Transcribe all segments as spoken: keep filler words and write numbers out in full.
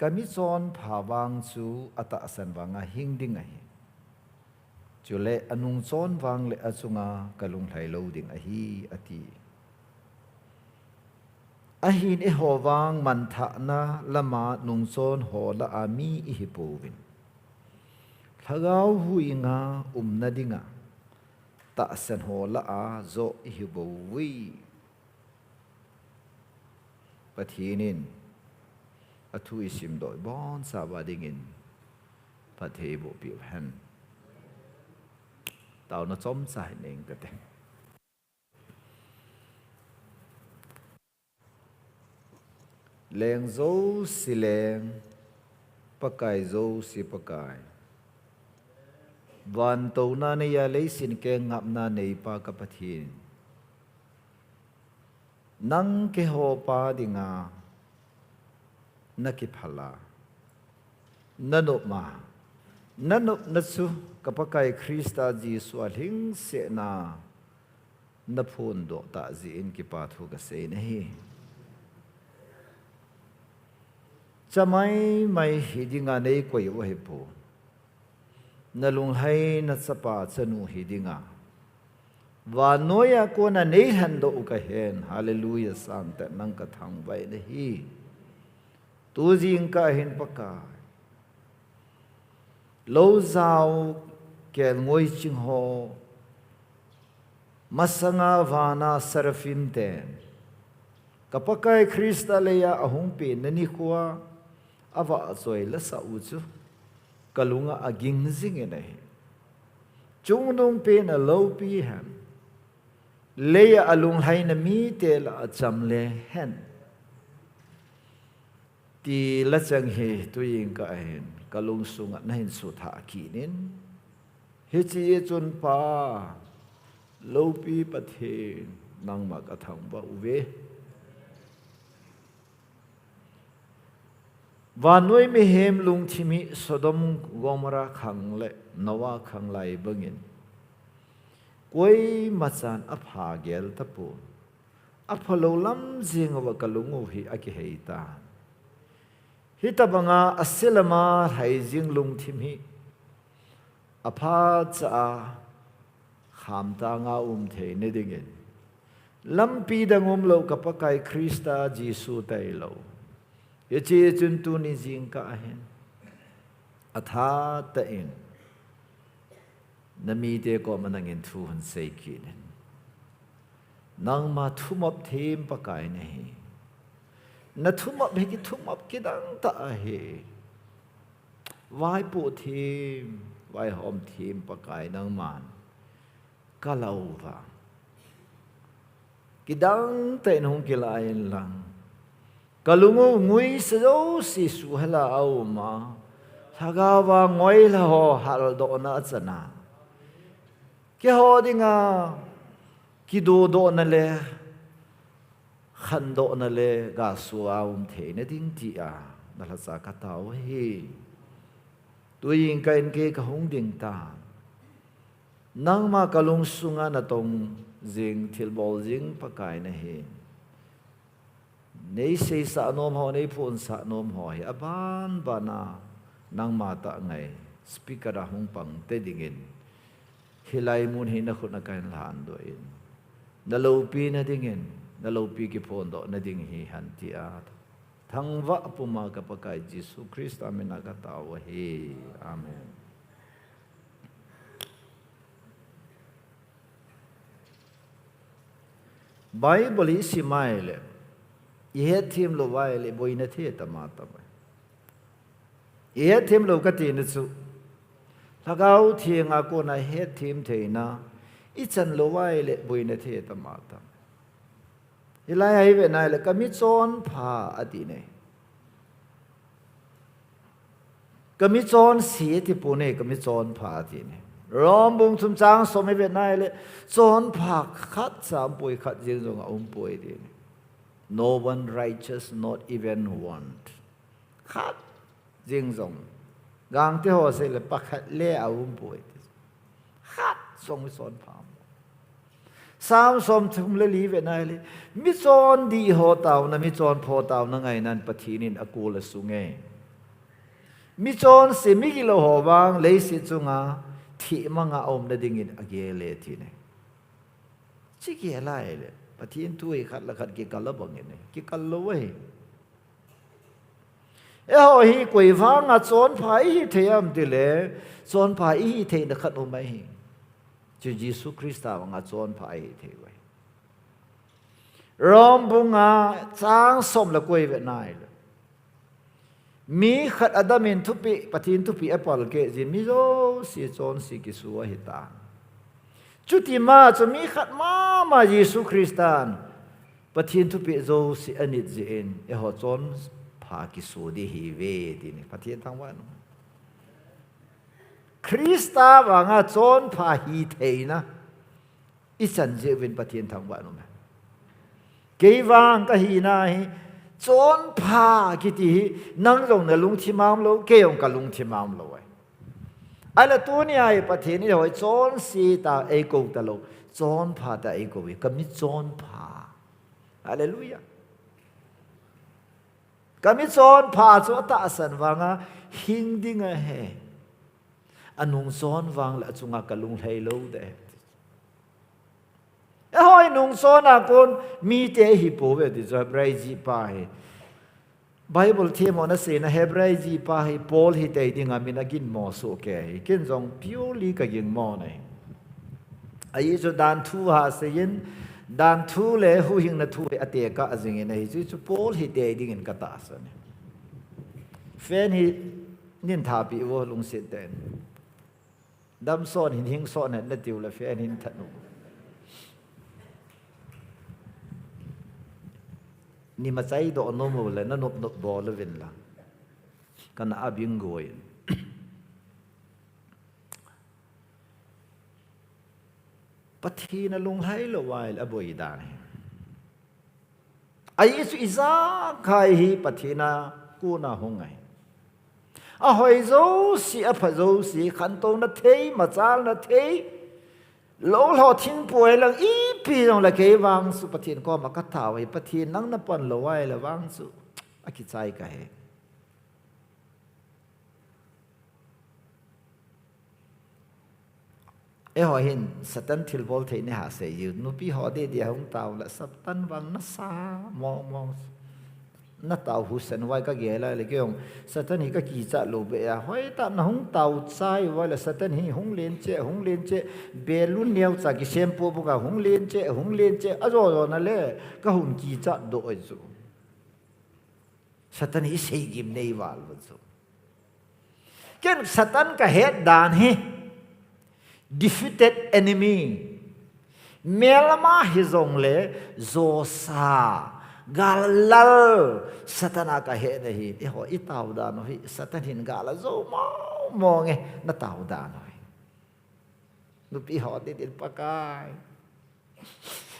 Ka michonpha vang chu atahsan vanga hing ding ahi. Chule anungchon vang le achunga ka lunglhai lou ding ahi, ati. Ahin eiho vang manthahna lama nungchon ho lah a mi ihi pouvin, lhagao huinga umna dinga tahsan ho lah a joh ihi bouve. Pathen in athu isimdoh ibonchauva dingin phatthei eiboh peh uhen. Taona chomcha hin nei inge kate. Leng jouse Leng, Pakai jouse Pakai, van touna neiya leiset keng ngapna neipa ka Pathen, nang keiho pa dinga nakiphal a, nanop a, nanopna chu ka Pakai Christa Jesu a lhingsetna naphondoh tah jeh in kipa thu kasei nahi. Chamaimai hi dinga neikoi u ahipoi. Nalunglhaina chapa chanu hi dinga vannoiya kona neilhendoh u kahen. Hallelujah, sangtah nang kathangvah nahi. Tu jingkah hin Pakai, loujao kelngoi ching ho, masanga vana seraphim ten ka Pakai Christa leiya ahung penna nikhoa avahchoi lasah u chu kalunga aging jingin ahi. Chungnung pen aloupi hen, leiya alunglhaina mite lah a chamle hen, ti lachang hi tu jingkah hin kalungsunga nahin suthah kit in, hiche chun Pa, loupi Pathen, nangma kathangvah uve. Vannoi mihem lungthim hi Sodom Gomorrah khang le Noah khang lai bangin koimachan apha gel tapon, aphalou lam jeng uva kalung u hi akihei tan. Hitobanga ase lama lhai jing lungthim hi aphacha a khamtanga um theina dingin, lampi dang umlou ka Pakai Christa Jesu tailou, hiche chun tuni jingkah hin athatah in namite koma nangin thu hung sei kit in. Nangma thumop them Pakai nahi. Nathumop hi kithumop kidang tah ahi. Vaipoh them, vaihom them Pakai nangman kalouva, kidang tah in hung kilah in lang, kalung u nguisa jouse suhela aum a, lhagaova ngoila ho haldohna achana, keiho dinga kidodohna le khandohna le gasu a um theina ding tia nalhacha katao ahi. Tu jingkah in kei kahung ding tan. Nangma kalungsunga natong jing, thilbol jing Pakai nahi. Neiseisah nom ho, neiphonsah nom ho hi abanbana nangma tah ngai speaker a hung pang te dingin, hilai mun hi nakhut a kahin lhandoh in, naloupina dingin, naloupi kiphondohna ding hihen tia thangvah puma ka Pakai Jesu Christa mina katao ahi. Amen. Bible isim a ahile, ihetthem lou a ahile boina thei tama tama. Ihetthem lou katina chu, Lhagao Thenga kona hetthem theina ichan lou a ahile boina thei tama tama. Hilai a ivet na ahile, kamichonpha ati ne. Kamichonse ati pon e, kamichonpha ati ne. Rom bung thum chang som ivet na ahile, chonpha khatcha aumpoi, khat jeng jong aumpoi ati ne. No one righteous, not even one. Khat jeng jong. Gangte ho seile pakhat le aumpoi. Khat jong michonpha. Sam som thum le li ivet na ahile, michondih ho taona, michonpha ho taona ngainan Pathen in akol asunge. Mi chonse, mi gilou ho vang leiset chunga thih manga aumna dingin agel e ti ne. Chi gel a ahile Pathen thu hi khat le khat kikal a bang in e, kikal lou ahi. Eiho hi koi vanga chonpha ihi thei ham tile, chonpha ihi theina khat um ahi. Chu Jesu Christa vanga chonpha ihi thei u ahi. Rom bung nga chang som le ko i vet na ahile, mi khat Adam in thupeh, Pathen thupeh apalkeh jin mi jouse chonse kisu ahitan. Chutima chu mi khat mama Jesu Christan Pathen thupeh jouse anit jeh in eiho chonpha kisu ding ihiuve ti ne, Pathen thangvah in um. Christa vanga chonpha hi theina ichan jeh uvin Pathen thangvah in um e. Kei vang kahina hi chonpha kiti hi nang jong nalungthim a umlou, kei jong kalungthim a umlou ahi. Ahile tunia hi Pathen in eiho hi chonse tia eikou talou, chonpha tia eikou e, kami chonpha. Hallelujah. Kami chonpha chu atahsan vanga hing ding ahi. Anungchon vang le achunga kalung lhai lou ding. Eiho hi nungchon a kon mite ihipouve ti chu Hebrai jihpa hi. Bible themmo naseina Hebrai jihpa hi Paul hitei dinga min aginmo sohkei hi. Ken jong purely kaginmo ahi. Ajeh chu danthu ha seiyin, danthu le huhhingna thu hi atekah jingin ahi. Chu chu Paul hitei dingin katahsan e. Fan hi neitha peh uvo lungset tah in. Damson hin hingson hen natiu le fan hin that u. Neimachai doh nom u le nanop nop bol uvin lang. Kana a bingo in. Pathen alunglhai lou ahile aboi dan ahi. Ajeh chu ijakai hi Pathen a kona hung ahi. Ahoi jouse, apha jouse, khantouna thei, machalna thei, lolho thingpoi lang ipi jongle kei vang chu Pathen koma katao ahi. Pathen nang napan lou ahile vang chu akichai kahi. Eiho hin Satan thilbol thei neiha seiyu. Nupi ho didi ahung tao le Satan vang nasa mong mong. Natao husa uva kagel a le kei jong Satan hi kakichat lou beh a. Hoitah nahung tao chai uva le Satan hi hung len cheh, hung len cheh. Balloon neocha kisem po banga hung len cheh, hung len cheh. Ajo jo na le kahung kichat doh ahi chu. Satan hi seigim nei val uva chu. Ken Satan kahet dan hi defeated enemy. Melma hijongle josa, gal lal, Satan a kahetna hi. Eiho itao dan u hi Satan hin gal a jou mong mong e, natao dan u hi. Nupi ho didi Pakai.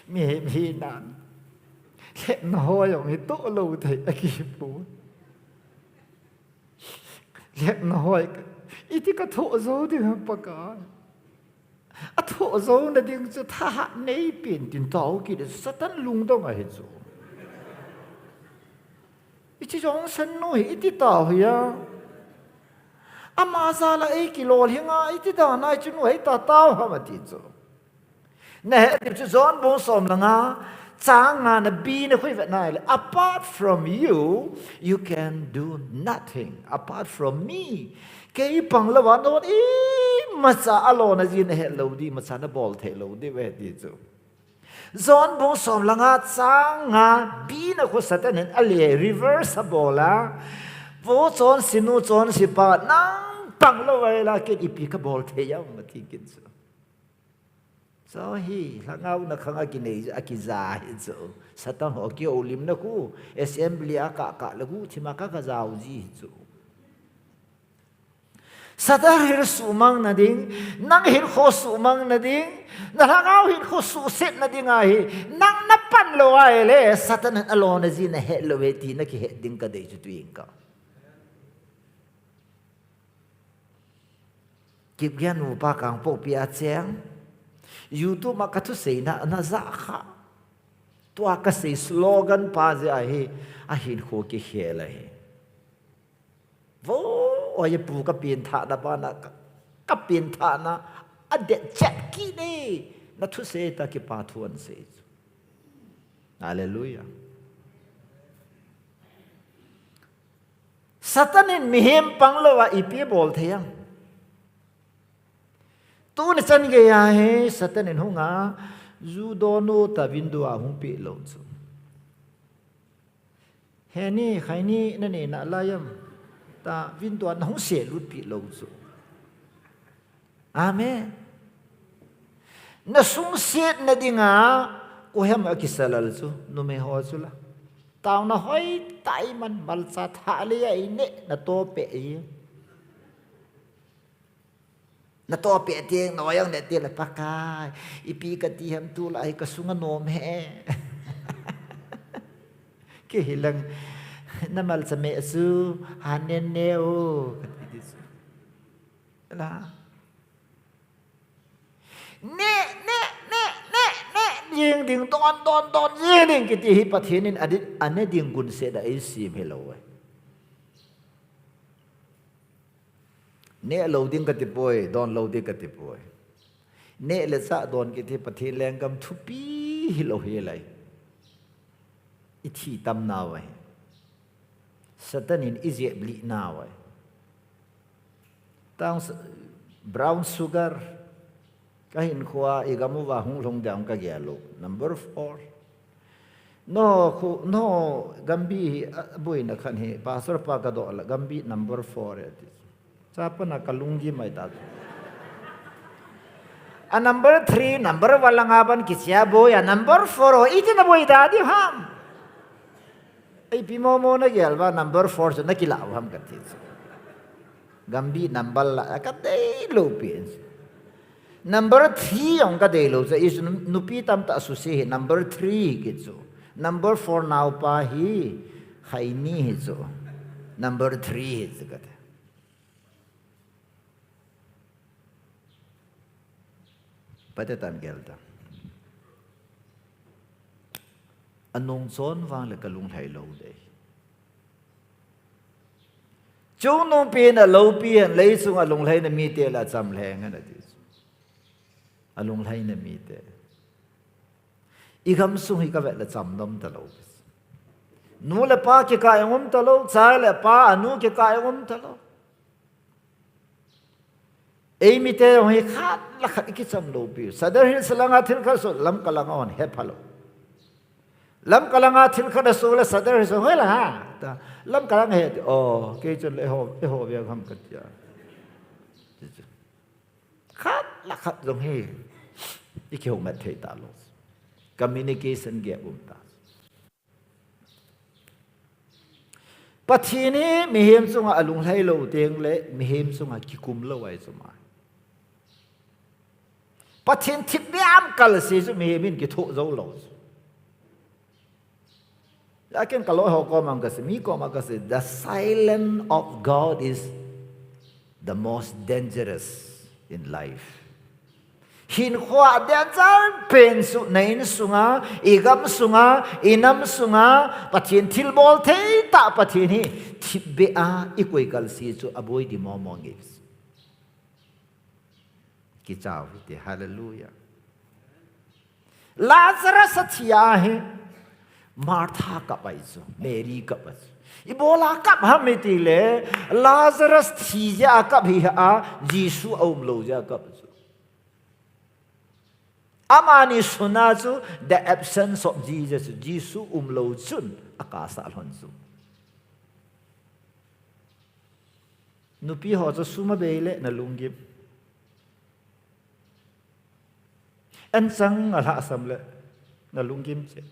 Mihem hinan. Lhepna ho jong hi toh lou thei akipon. Lhepna ho hi iti kathoh jou ding ham Pakai. Athoh jouna ding chu thahat neipen tin tao kit le Satan lungdong ahi chu. Hiche jong sen nu hi iti tao hi a. Ama jal a eikilolhing a iti dan a hiche nu hi ta tao ham ati chu. Nahet diu chu John bung som le nga, chang nga na B na khu i vet na ahile, apart from you, you can do nothing. Apart from me. Kei pang louva nangin imacha alona jin nahet lou ding, imacha nabol thei lou ding uve ti chu. John bung som le nga chang nga B na khu Satan hin ale reverse abol a. Vo chonse nu chonse pa nang pang louva ahile ken ipi kabol thei ham ati kit chu. Chu hi, lhagao na khang a kinei, akija hi chu. Satan ho kihoulimna khu, assembly a kah kah le guhthim a kah kajao ji hi chu. Satan hin suhmang na ding, nang hinkho suhmang na ding, na lhagao hinkho suhset na ding ahi, nang napan lou ahile, Satan hin alona ji nahet lou e ti nakihet ding kadei chu tuin ka. Kipgen upa Kangpokpi a cheng. YouTube a kathusei na, najah kha. Tua kasei slogan pa jeh ahi, ahinkho kikhel ahi. Vo, Oi, pu ka pengthahna bana, ka, ka pengthahna, adet chet kit e, na thusei ta kipa thu ahin sei chu. Hallelujah. Satan in mihem pang lou a ipi abol thei ham. Tuni chan gei a hi Satan in hung a, ju don u ta window a hung peh lou chu. He ni, khai ni, na nei nalai am. Ta window a na hung se lut peh lou chu. Amen. Na sungset na dinga, koi ham a kisa lal chu, numei ho chu la. Taona hoitah a iman malcha thah le a ineh na toh peh e. Na toh peh teng, na oi ang le ti le Pakai. Ipi kati ham tulai ka sunga nom he. Kei hi lang, na malcha meh chu, han nen ne o. Kati di chu. La. Ne, ne, ne, ne, ne, jing ding, don, don, don, jing ding, kiti hi Pathen in adin, ane ding gun se da ei sim hilou e. Ne lou ding kati poi, don lou ding kati poi. Ne le chah don kiti Pathen lenggam thupi hilou hi lai. I thi tam nau ahi. Satan in i jep lih nau ahi. Tang s-, brown sugar. Ka hinkhoa i gam uva hung lhung ding ka gel u. Number four. No khu, no gambi hi, a, boina khan hi, pastor pa ka doh la, gambi number four e ti. Chapa na ka lunggim mai ta. A number three, number one langa ban kichia boi a, number four ho, iti na boi ta di ham. Ei pi momo na gel va, number four chu na kila u ham ka ti chu. Gambi number la, a ka dei lou pi. Number three jong ka dei lou chu, i chu nu-, nupi tamtah suse hi number three ki chu. Number four naopa hi, Khaini hi chu. Number three hi chu ka ti. Pate tan gel ta. Anung chon vang le ka lunglhai lou dei. Chungnungpi in a loupi in, leichung a lunglhaina mite la cham lheng in ati. A lunglhaina mite. I gamsung hi ka vet le cham nom ta lou. Nu le pa kikah jong um ta lou, cha le pa, anu kikah jong um ta lou. Ei mite jong hi khat le khat i kicham lou pi. Sadar Hills langa thil khat soh, Lamka langa hon he pha lou. Lamka langa thil khat a soh le Sadar Hills hoi la ha. Ta, Lamka langa he ti, oh, kei chun le eiho, eiho veng ham ka tia. Khat le khat jong hi i kihoumat thei ta lou. Communication gap um ta. Pathen hi mihem chunga a lunglhai lou teng le mihem chunga kikum lou ahi chu ma. Pathen thipbeh a um kal se chu mihem in kithoh jou lou chu. Aken ka loi ho koma ka sei, mi koma ka sei, the silence of God is the most dangerous in life. Hinkhoa danger pen chu na insunga, i gamsunga, i namsunga, Pathen thilbol thei tah Pathen hi thipbeh a i koi kal se chu aboi di momo nge. Kichau hite, hallelujah. Lazarus a thi a hi, Martha kap ahi chu, Mary kap ahi chu. Ibola kap ham iti le, Lazarus thi jeh a kap hi a, Jesu a um lou jeh a kap chu. Amani suna chu, the absence of Jesus, Jesu um lou chun, a kasa lhon chu. Nupi ho chu sum abei le na lunggim. Anchang alhahsam le na lunggim che.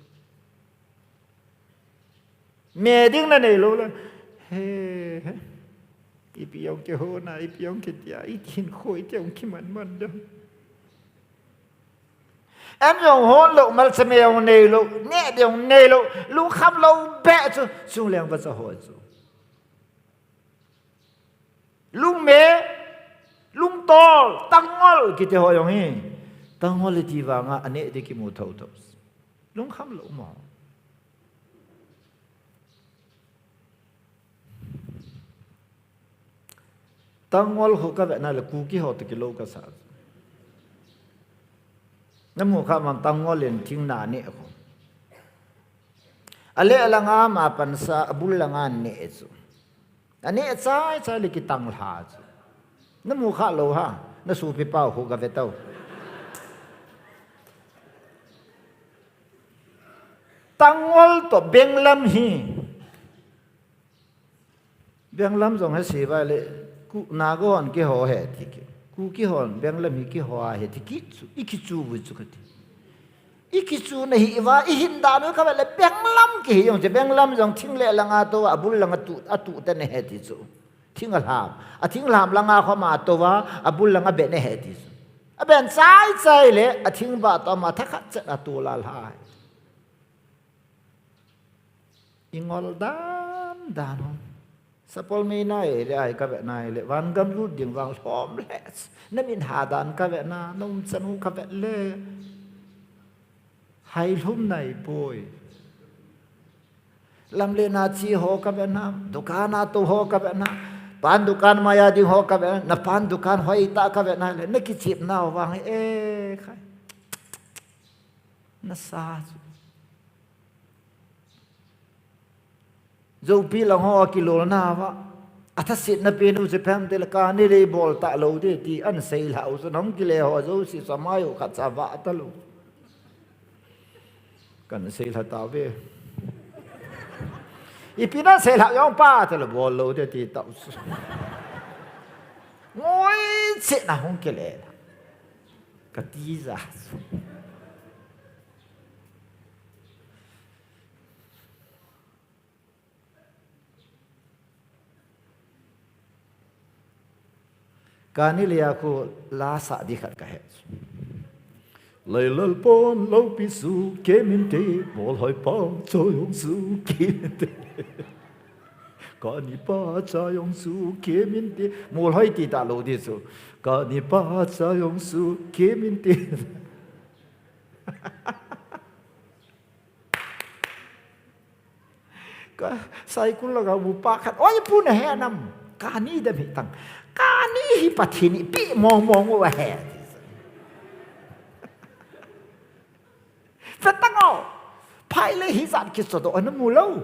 Me ding na nei lou le. He, he. Ipi jong kihona, ipi jong kitia, i hinkho iti jong kiman man ding. An jong hon lou, malcha me jong nei lou, neh ding jong nei lou, lungkham lou beh chu, chungleng vacha ho chu. Lungme, lungtol, tangol, kiti ho jong hi. Tangol iti vanga, aneh di kimu thotho. Lungkham lou mo. Tangol khu ka vetna le Kuki ho toh kilou ka sa. Na mu kha mang Tangol in thing na neh khu. A leh langa ma pansa, a bul langa neh chu. A neh chai chai le kitang lha chu. Na mu kha lou ha, na supi pau khu ka ve tau. Tangol toh Benglam hi. Benglam jong he si vai le, ku Naga hon kiho he ti ki. Kuki hon Benglam hi kiho a he ti ki chu, i kichu vu chu ka ti. I kichu na hi va, i hin dan u ka ve le Benglam ki hi jong che Benglam jong thing le langa to a bul langa tu, a tu te ne he ti chu. Thing a lham. A thing lham langa kho ma to va, a bul langa be ne he ti chu. A ben chai chai le, a thing ba to ma tha khat chet a tu la lha. I ngol dan dan hon. Sapol mei nai le ai ka ve nai le, van gam lut ding vang lhom le. Na min ha dan ka ve na, na um chan u ka ve le. Hai lhum nai poi. Lam le na chi ho ka ve na, dukan a to ho ka ve na, pan dukan maya ding ho ka ve na, pan dukan hoi ta ka ve na le, na kichip na vang e khai. Na sa chu. Zopi lang ho a kilolna va. A thasetna pen u che phem te le kani le bol ta lou de ti an sei lha u chu nang kile ho zo si sa mai u khat cha va ta lou. Kan sei lha ta ve. Ipi na sei lha jong pa te le bol lou de ti ta u chu. Ngoi che na hung kile la. Ka ti ja chu. Kani le a khu la sa di khat ka he. Leilal pon lopi su kemin te, Molhoi pa cha jong su kemin te. Kani pa cha jong su kemin te. Molhoi ti ta lou di su. Kani pa cha jong su kemin te. Ka, Saikul laga bu pa khat, oi pu na he nam. Kani dem hi tang. Kani hi Pathen in pi mong mong u ahi. Ve tang o. Phai le hi jat kichodoh ana mu lou.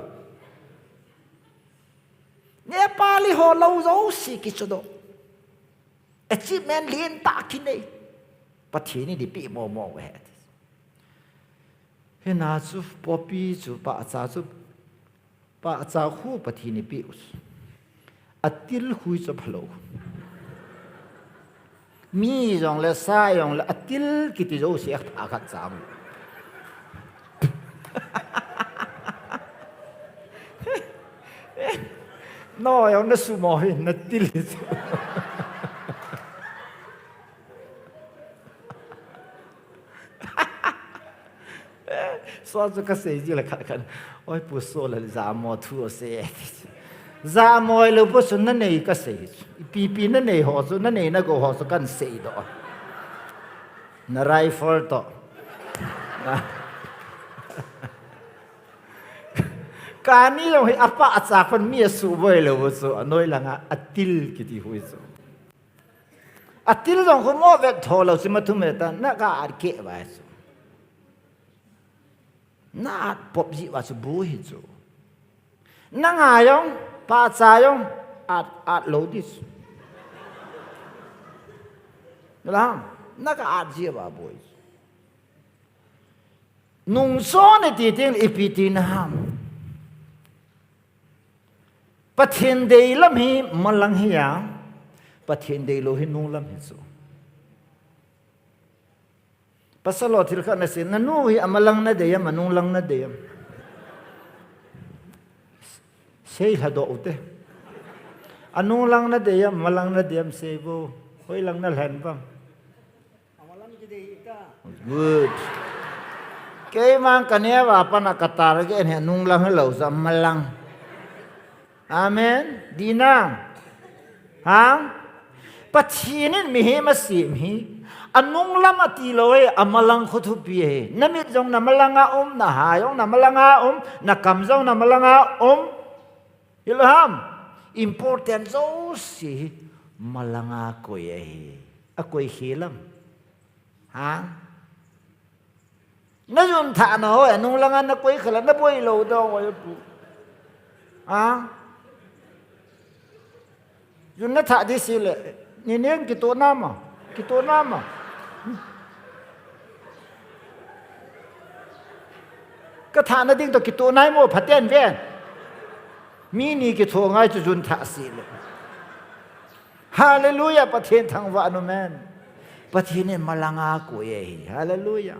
Nepali ho lou jouse kichodoh. Achievement lentah kinei. Pathen in ipi mo mo ve. Hina chu poppy chu pahcha chu, pahcha khu Pathen in ipi u chu. Atil khu chu phalou. Mi jong le sa jong le atil kiti jouse apha khat chang. No, jong na sumo hi, na til hi chu. So chu ka sei ji le khat khat. Oi, pu so le jamo thu asei. Jamo lou pu sun na nei ka sei. Ipi ipi na nei ho chu, na nei na go ho chu kan sei doh. Na rifle toh. Kani jong hi apahcha khun mi asuboi lou chu, anoi langa atil kiti hui chu. Atil jong khu mo vet tho lou chu mathum e ta, na ka at keh vai chu. Na at pop ji va chu bu hi chu. Na nga jong, pahcha jong, at, at lou di chu. Lang, na ka at ji va bu hi chu. Nungchon iti teng ipi tina ham. Pathen dei lam hi malang hi a, Pathen dei lou hi nunglam hi chu. Pasal ho thil khat na sei, na nu hi amalang na dei am, anunglang na dei am. Sei lha doh u te. Anunglang na dei am, amalang na dei am sei vo. Hoilang na lhen vam. Good. Keiman ka neo a pat a ka target hi anunglang hilou chu amalang. Amen. Dina. Ha? Pathen in mihem asem hi. Anunglam ati lou e, amalang khu thupi e. Na mit jong na malang a um, na ha jong na malang a um, na kam jong na malang a um. Hilou ham, important jouse hi Malanga koi ahi. Akoi khel am? Ha? Najun thah na ho, nung langa nakoi khel a, naboi lou dong ho pu. Ha? Jun nathah di sile, ni neng kitoh nam a, kitoh nam a. Kathah na ding toh kitoh nai mo, phaten ven. Mi ni kitoh ngai chu jun thah sile. Hallelujah, Pathen thangvah in, amen. Pathen in malanga koi ahi. Hallelujah.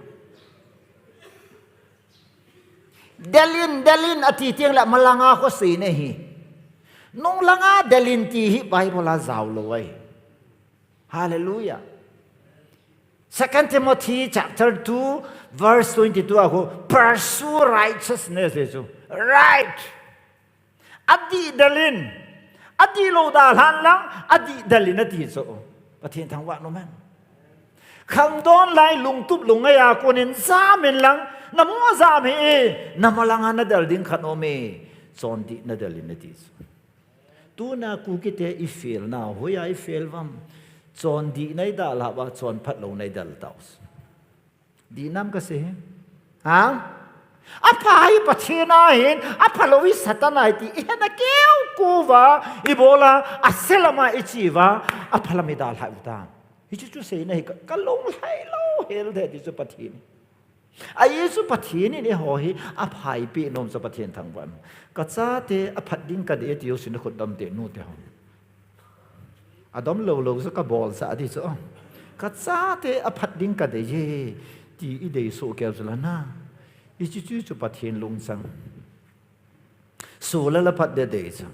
Delin, delin ati teng le malanga kho sei na hi. Nung langa delin ti hi Bible a jao lou ahi. Hallelujah. Second Timothy chapter two, verse twenty-two a kho, pursue righteousness, ahi chu. Right. Adih delin. Adih lou dalhan lang, adih delin ati chu. Pathen thangvah in, amen. Khangdon lai lungtup lungngai a konin jam in lang, namu jam hih in, namalanga nadel ding khat um e, chondih nadel in ati chu. Tuna Kuki te i fail nau, hoiya i fail uvam? Chondih nei dalha uva, chonphat lou nei del tau. Dih nam kasei hi. Ha? Apha hi Pathen a hin, apha lou hi Satan a hi ti, i hena keu kou va, i bol a, ase lama i che uva, apha lam i dalha u ta. Hichu chu seina hi ka, ka lunglhai lou hel de ti chu Pathen. Ahi chu Pathen in eiho hi apha eipeh nom chu Pathen thangvah in. Ka chate aphat ding kadei e ti ho sin khut dom te nu te ho. Adom lou lou chu ka bol sa di chu. Ka chate aphat ding kadei e ti i dei soh keu chu la na. Hichu chu chu Pathen lungchang. Soh la la phat de dei chu.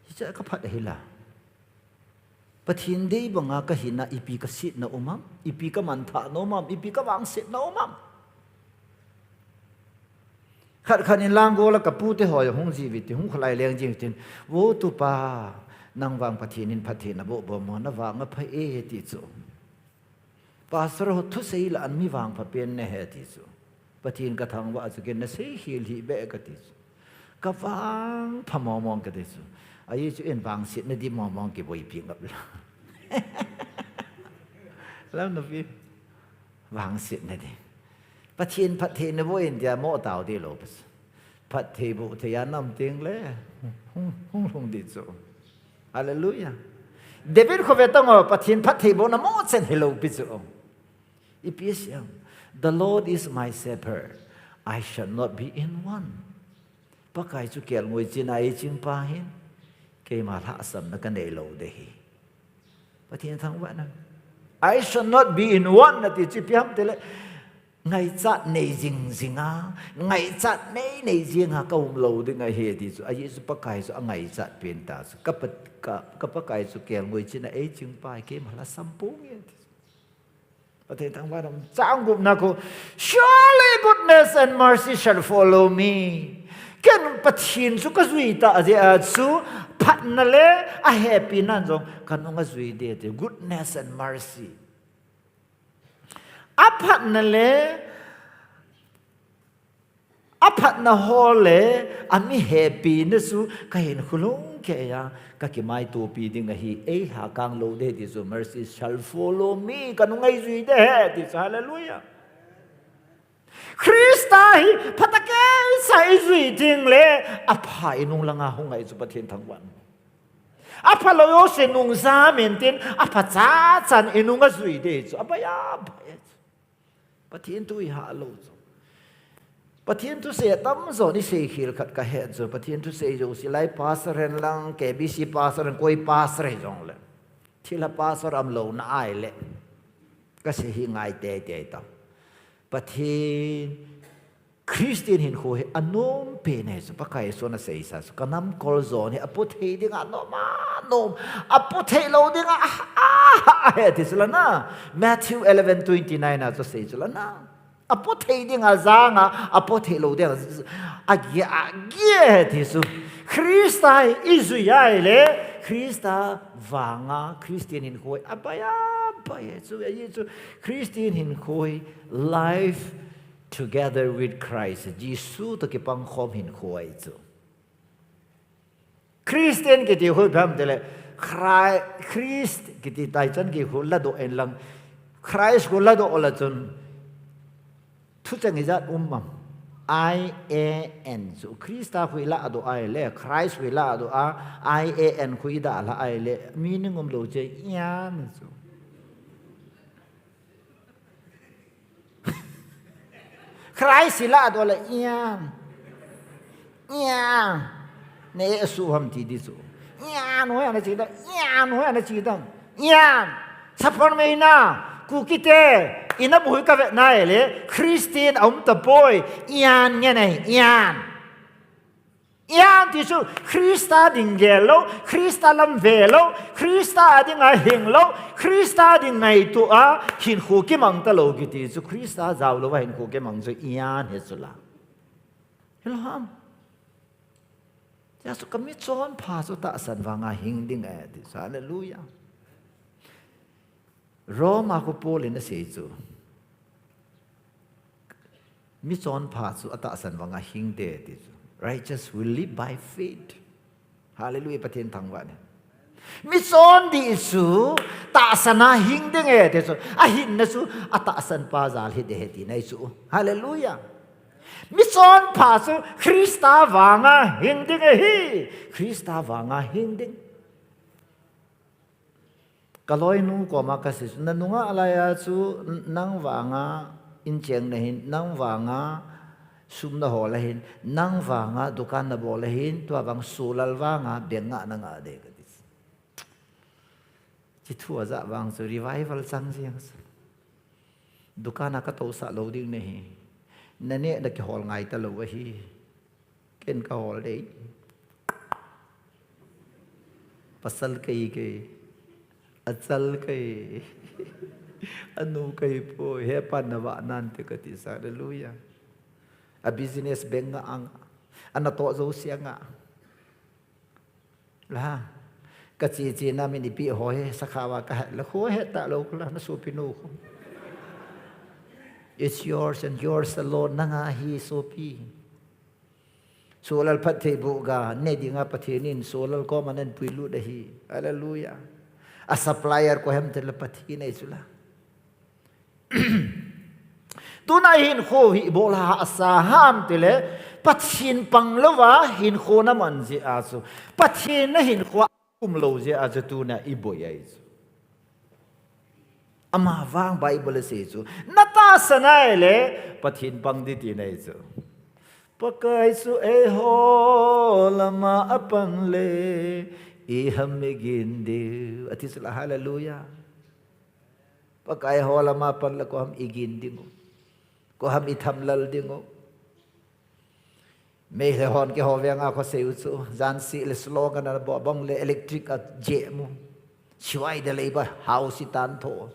Hicha ka phat ahi la. Pathen dei banga ka hina ipi ka setna um am, ipi ka manthahna um am, ipi ka vangsetna um am. Khat khat in lang gol a ka pu te ho hung ji uve ti, hung kholai leng jing tin, vo tupa, nang vang Pathen in phatthei naboh bom mo, na vang apha e ti chu. Pastor ho thusei la an mi vangpha pen na he ti chu. Pathen ka thangvah chu ken na sei khel hih beh kati chu. Ka vangpha mong mong kati chu. Ahi chu in vangsetna di mong mong kiboipi ngap la. Lam na pi. Vangsetna di. Pathen phatthei nabo in dia mo tao di lou pa chu. Phatthei boh thei a nam teng le. Hung, hung, hung di chu. Hallelujah. David kho ve tang o, Pathen phatthei bohna mo chen hilou pi chu. Ipi asei am? "The Lord is my shepherd, I shall not be in want." Pakai chu kelngoi china eiching pa ahin, keima lhahsamna kanei lou ding ahi. Pathen thangvah in. "I shall not be in want," nati chu ipi ham tile, ngaichat nei jing jing a, ngaichat nei nei jing a ka um lou ding ahi ti chu. Ahi chu Pakai chu angaichat pen ta chu. Ka pa, ka, ka Pakai chu kelngoi china eiching pa ahi, keima lhasam ponge ti chu. Pathen thangvah in, chang gupna kho, "Surely goodness and mercy shall follow me." Ken Pathen chu ka jui ta jeh a chu, phatna le ahepina jong ka nunga jui ding ti, goodness and mercy. Aphatna le, aphatna ho le, ami hepina chu ka hinkho lhung keiya, ka kimaitopi ding ahi, eilhakang lou ding ti chu, "Mercy shall follow me," ka nunga eijui ding ahi ti chu, hallelujah. Christa hi phatah keicha eijui ding le, apha inung langa hung ngai chu Pathen thangvah in. Apha lou jouse nung jam in tin, apha chacha in inunga jui ding chu, abai abai chu. Pathen thu iha lou chu. Pathen thusei atamjo in isei khel khat kahet chu. Pathen thusei jouse lai pastor hen lang, K B C pastor hen, koi pastor hijong le. Thilha pastor umlouna ahile. Kasei hi ngai teitei tao. Pathen Christian hinkho hi anom pen ahi chu, Pakai Jesun aseisa chu, ka namkol jon hi apo thei dinga anom a nom, apo thei lou dinga a, a, a, ahi ti chu la na. Matthew eleven twenty-nine a chu asei chu la na. Apo thei dinga janga, apo thei lou dinga, agi, agi ahi ti chu. Christa hi ijui ahile, Christa vanga Christian hinkho hi abai abai ahi chu, ahi chu Christian hinkho hi life together with Christ, Jesu toh kipangkhom hinkho ahi chu. Christian kiti hi ipi ham tile, Christ, Christ kiti taichan gei khu ladoh in lang, Christ khu ladoh le chun thucheng ijat um am? I A N chu. Christa khu iladoh ahile, Christ khu iladoh a, I A N khu idalha ahile, meaning umlou chu ian chu. Christ iladoh le ian. Ian. Ne su ham ti di chu. Ian ho ana chi dam. Ian ho ana chi dam. Ian. Sapormeina. Kukite. Ina buhui kave nai le. Christian aum tapoi. Ian nge nei. Ian. Ian ti chu Christa ding gel lou, Christa lam ve lou, Christa a dinga hing lou, Christa ding ngaito a, hinkho kimang talou kiti chu Christa jao louva hinkho kimang chu ian hi chu la. Hilou ham? Tia chu kami chonpha chu tahsan vanga hing ding e ti chu. Hallelujah. Roma khu Paul in asei chu. Mi chonpha chu atahsan vanga hing te ti chu. Righteous will live by faith. Hallelujah, Pathen thangvah in. Mi chondih chu tahsan a hing ding e ti chu. Ahinna chu atahsan pa jal hi de he ti nei chu. Hallelujah. Mi chonpha chu Christa vanga hing ding e hi. Christa vanga hing ding. Ka loinu koma kasei chu, na nunga laiya chu nang vanga incheng nahin, nang vanga sum nahol ahin, nang vanga dukan nabol ahin, tua vang solal vanga beng nga nanga de kati. Chi thu aja vang chu revival chang jeng chu. Dukan a katousah lou ding nahi. Naneh na kihol ngai talou ahi. Ken kahol dei. Pasal kahi kei. Achal kahi. Anu kahi poi. Hepa navah nante kati sa. Hallelujah. A business beng nga anga. Anatoh jouse anga. La. Kachi chi na min ipi ho he. Sakhawa kahe. La khu he talou khu la. Nasopi nu khu. It's yours and yours alone. Nanga hi sopi. Solal phatthei boh ga, ne dinga Pathen in solal koma nahin puilut ahi. Hallelujah. A supplier koi ham tile Pathen ahi chu la. Tuna hinkho hi ibola asa ham tile, Pathen panglouva hinkho naman jeh a chu. Pathen na hinkho a umlou jeh a chu tuna iboi ahi chu. Ama vang Bible asei chu. Natahsan ahile, Pathen pang ding tina ahi chu. Pakai chu eiho lama apang le, iham igin diu. Ati chu la, hallelujah. Pakai ho lama apang le koi ham igin ding u. Koi ham ithamlal ding u. Meilhei hon keiho veng a kho sei u chu, jan seh le slogan a bol bang le electric a jeh mu. Sivai da leiba hao si tan tho.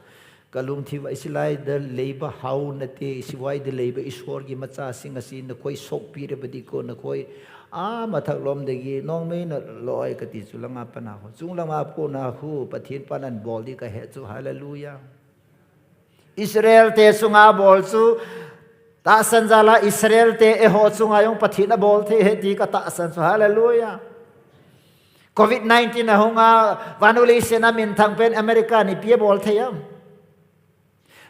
Ka lungthim a sivai da leiba hao nate, sivai da leiba Isor ki macha sing a si na koi sokpi re ba di ko na koi. A mathak lom de gi, nong mei na loi kati chu langa pana ho. Chung langa pu na hu, Pathen pan an bol di kahe chu, hallelujah. Israel te chunga bol chu, tahsan jal a Israel te eiho chunga jong Pathen abol thei ahi ti katahsan chu, hallelujah. Covid nineteen ahung a, vannoi leiset a minthang pen America in ipi abol thei am.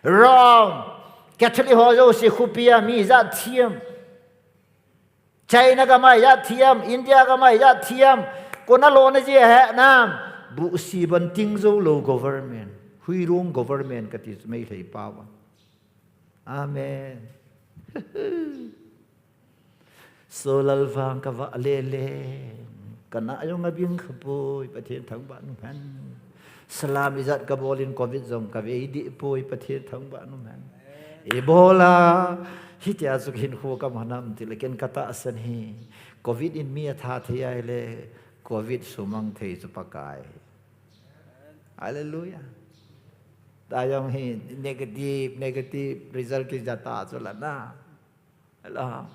Rome, Catholic ho jouse khopi a mi ijat thi am. China gam a ijat thi am, India gam a ijat thi am, koi na lona ji ahe nam, buhsi ban ting jou lou government, huirong government kati chu Meitei pao a. Amen. Solal vang kavah lele, kana jong abing kha poi, Pathen thangvah in um hen. Salam ijat kabol in Covid jong kavei dih poi, Pathen thangvah in um hen. Ibola, hitia chu hinkho kaman ham tile ken katahsan hi. Covid in mi atha thei ahile, Covid sumang thei chu Pakai. Hallelujah. Tayong hi negative, negative result kija ta chu la na. Hello.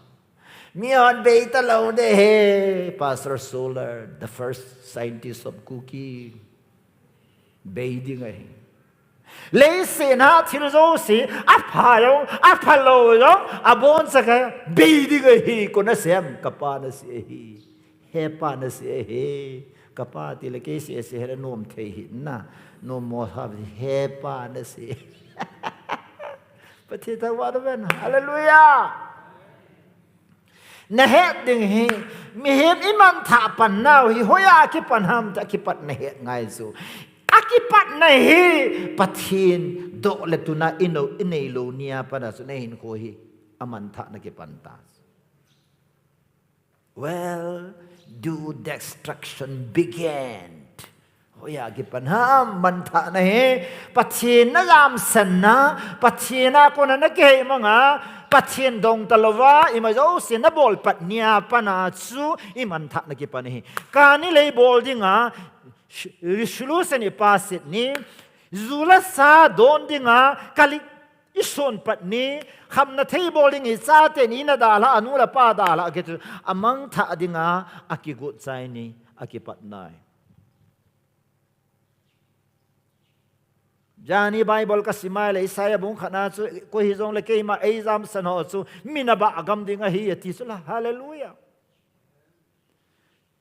Mi hon bei talou de he, Pastor Solar, the first scientist of Kuki. Bei ding ahi. Leiset a thil jouse, apha jong, aphalou jong, aboncha ka bei ding ahi, koi na sem, ka pa na sei ahi. Hepa nasei ahi. Kapa tile kei sese hela nom thei hih na. Nom mo ha hepa nasei. Pathen thangvah in. Hallelujah. Nahet ding hi, mihem imanthah pan nau hi, hoiya kipan ham ti akipat nahet ngai chu. Akipat na hi, Pathen doh le tuna inei lou nia pat a chu nahinkho hi amanthah na kipan ta. Where do destruction begin? Hoiya kipan ham, manthah na hi, Pathen najamsan na, Pathen a kona nakihei manga, Pathen dong talouva, ima jouse nabol pat nia pat a chu imanthah na kipan hi. Kani lei bol dinga, resolution ipass ni, ju le sa don dinga, kali ison pat ni, khamna thei bol ding ichate ni nadalha, anu le pa dalha, akichu amangthah dinga, akigot chai ni, akipat nai. Jani Bible kasim a le Isaiah bung khat na chu, koi hijongle keima eijamsan ho chu, mi nabah gam ding ahi ati chu la, hallelujah.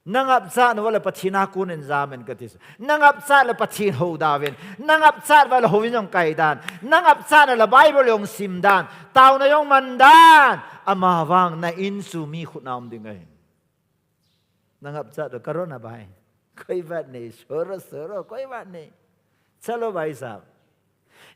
Nangapchat uva le Pathen a konin jam in kati chu. Nangapchat le Pathen houda uvin. Nangapchat uva le houin jong kai dan. Nangapchat le Bible jong sim dan. Taona jong man dan. Amavang na in chu mi khut na um ding ahi. Nangapchat le corona bai. Koi vat nei, soro, soro, koi vat nei. Chalo bhai sahab.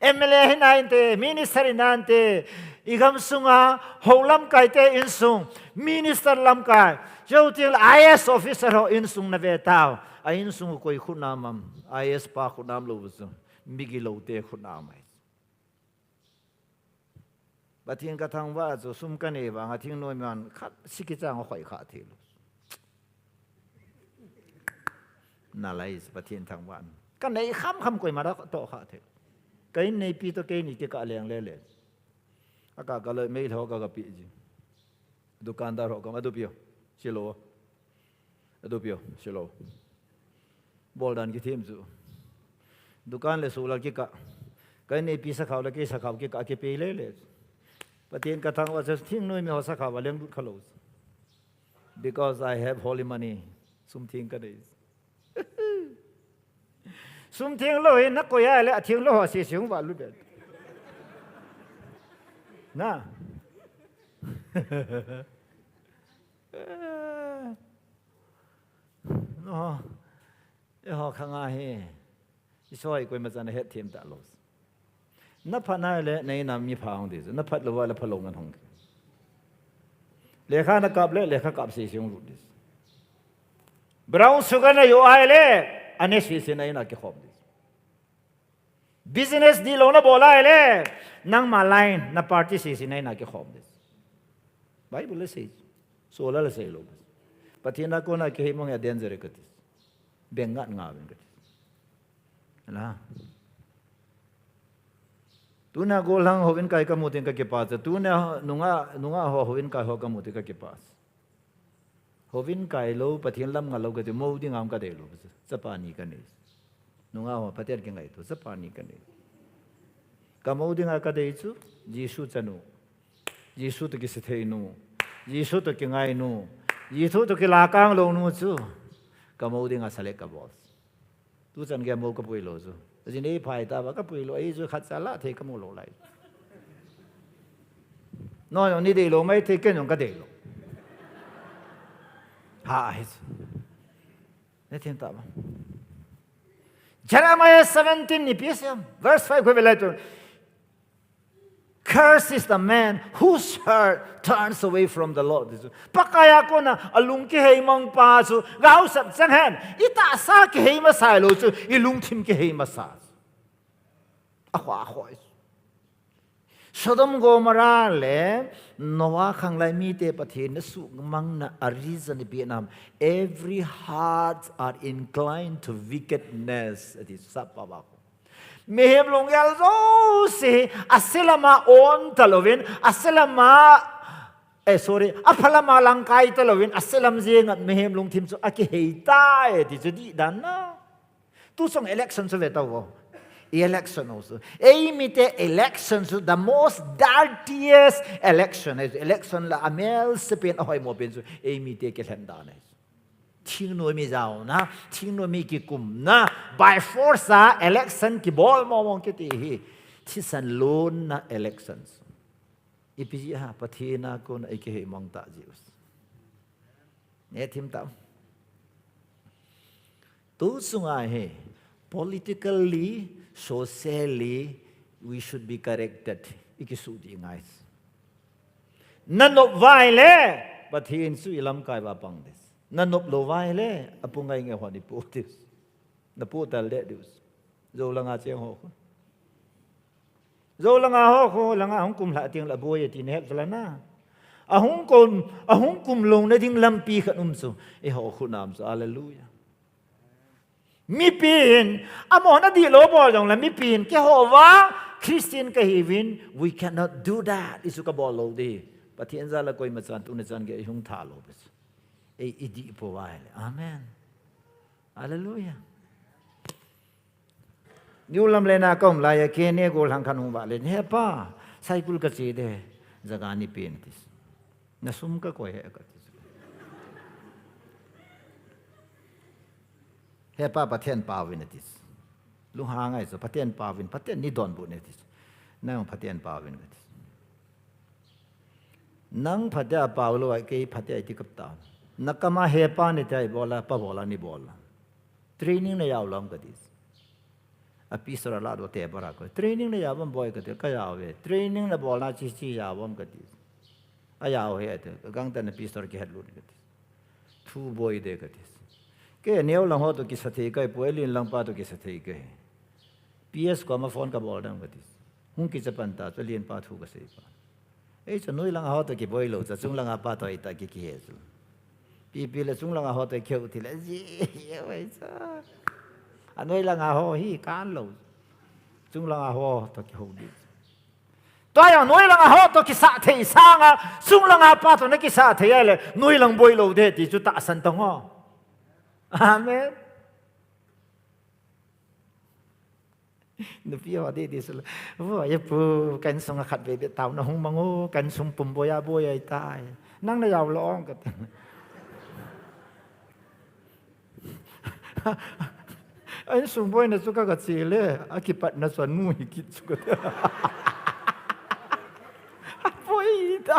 M L A hi nante, minister hi nante, igam sunga, hou lamkai te insung, minister lamkai, chuteng le I A S officer ho insung nave tau, a insung koi khut na um am, I A S pa khut na um lou chu, migilou te khut na um ahi. Pathen kathangvah chu sum kanei vanga thingnoimi hon khat si kichang a khoi kha thei lou. Nalai chu Pathen thangvah. Kanei kham kham koima da toh kha thei. Ka in neipi toh keini kikah leng lele. Akah kah loi meilhei ho kagape ji. Dukandar ho kama dupi o. Silo. Adupi o, silo. Bol dan kithem chu. Dukan le sula kikah. Ka in neipi sakhao le kei sakhao kikah kipe lele. Pathen kathangvah chu thingnoimi ho sakhao va leng lut khalou. Because I have holy money. Sum theng kanei. Sum theng lou hi nakoi a le atheng lou ho sese hung va lut be. Na. No. Eiho khang a hi. Isoi koima chan a hetthem talou. Naphat nai le, na in a mi pha hung ding chu. Naphat lou va le phalou ngen hung. Lekha nakap le, lekha kap sese hung lut ding chu. Brown sugar nayo a le, ane sese na in a kikhom ding chu. Business dihlou nabol a le, nangma line, na party sese na in a kikhom ding chu. Bible le sei. Sola le seilou. Pathen a kona kihei mong a danger kati. Beng ngat nga uvin kati. Na. Tuna gollhang houin kai kamu teng kakipah cha. Tuna nungah, nungah ho houin kai ho kamu teng kakipah cha. Houin kai lou, Pathen lam ngal lou kati, mou ding ham kadei lou. Chapa ni kanei. Nungah ho Pathen kingaito, chapa ni kanei. Kamou dinga kadei chu, Jesu chanu. Jesu toh kisei thei nu. Jesu toh kingai nu. Jesu toh kilakang lou nu chu. Kamou dinga select kabol. Tuchan gei mou kapui lou chu. Ajin eiphai tauva kapui lou, ei chu khatcha lah thei kamu lou lai. Nangho jong nadei lou maithei, ken jong kadei lou. Ha, hi chu. Nathem tauva. Jeremiah seventeen ni pi siam. Verse five ko velai tu. Curse is the man whose heart turns away from the Lord. Pakai a kona alung kihei mang pa chu, gaosap chang hen, itahsa kihei masa lou chu, ilungthim kihei masa chu. Akhoh, akhoh. Sodom Gomorrah le Noah khanglai mite Pathen in asuhmang na a reason ipi ham. Every heart are inclined to wickedness. Ati chu sap pa ba. Mihem lunggel jouse, aselama on talouvin, aselama, eh, sorry, aphalama langkai talouvin, aselam jenga mihem lungthim chu akihei tai, ti chu dih dan na. Tuchung election chu ve tauvo. Election ho chu. Eimite election chu the most dirtiest election. Election la amelse pen ahoimo pen chu. Eimite kilhen dan ahi. Thingnoimi jaona, thingnoimi kikumna, by force a election kibol mong mong kiti hi. Thisan lonna elections. Ipi jeh ham, Pathen a kona ikihei mong ta jeh u. Neh thim tau. Tu sunga hi, politically, socially, we should be corrected. Ikisuh ding ngai. Nanop uva ahile, Pathen chu ilamkai uva pang ding. Nanop lou uva ahile, apu ngai ngai hon ipoh ding. Napoh tal deh ding. Jou langa cheng ho khu. Jou langa ho khu, langa hung kum lhah teng le aboi e ti nahet chu la na. Ahung kum, ahung kum louna ding lampi khat um chu. Eiho khu nam chu. Hallelujah. Mipi hin, amahon adihlou bol jongle mipi hin, keiho vang Christian kahiuvin, we cannot do that. Hichu kabol lou ding. Pathen jal a koima chan, tuni chan gei ihung tha lou beh. Ei, idih pouva ahile. Amen. Hallelujah. New Lamlen a kaum laiya, kei neh gollhang khat hung vale, "He pa, cycle kache ding, jaga neipen," ati. "Nasum kakoi e," kati. "He pa, Pathen paovin," ati. Lunghang ahi chu, "Pathen paovin, Pathen neidonbut in," ati. "Nang Pathen paovin," kati. "Nang phatea pao lou a, kei phatea iti kap ta. Nakam a he pa neiti a ibol a, pa bol a neibol a. Training najao lou am," kati. A pastor alah doh table a koi. "Training najao am boi," kati. "Kajao e." "Training nabolna chi chi jao am," kati. "Ajao e," ati. "Gangtah in a pastor kihetlut in," kati. "Thu boi ding," kati. "Kei neo lang ho toh kisa thei kahipoi, alen lang pa toh kisa thei kahi. P S koma phone kabol ding," kati. Hung kicha pan ta chu, alen pa thu kasei pa. Ei chu noi langa ho toh kiboi lou chu, chung langa pa toh ahita ki kihe chu. Pipi le chung langa ho toh kihou ti le, ji, ji, wei chu. A noi langa ho hi kan lou. Chung langa ho toh kihou ding. Tua jong noi langa ho toh kisah thei sanga, chung langa pa toh nakisah thei ahile, noi lang boi lou ding ti chu tahsan tang o. Amen. Nupi ho didi sula. "Vo, e pu, ka insung a khatvei beh taona hung mang o, ka insung pum boi a boi ahitai. Nang najao lou am," kati. "A insung boina chu ka, kache le, akipatna chu anu hi kit chu," kati. Boi ta.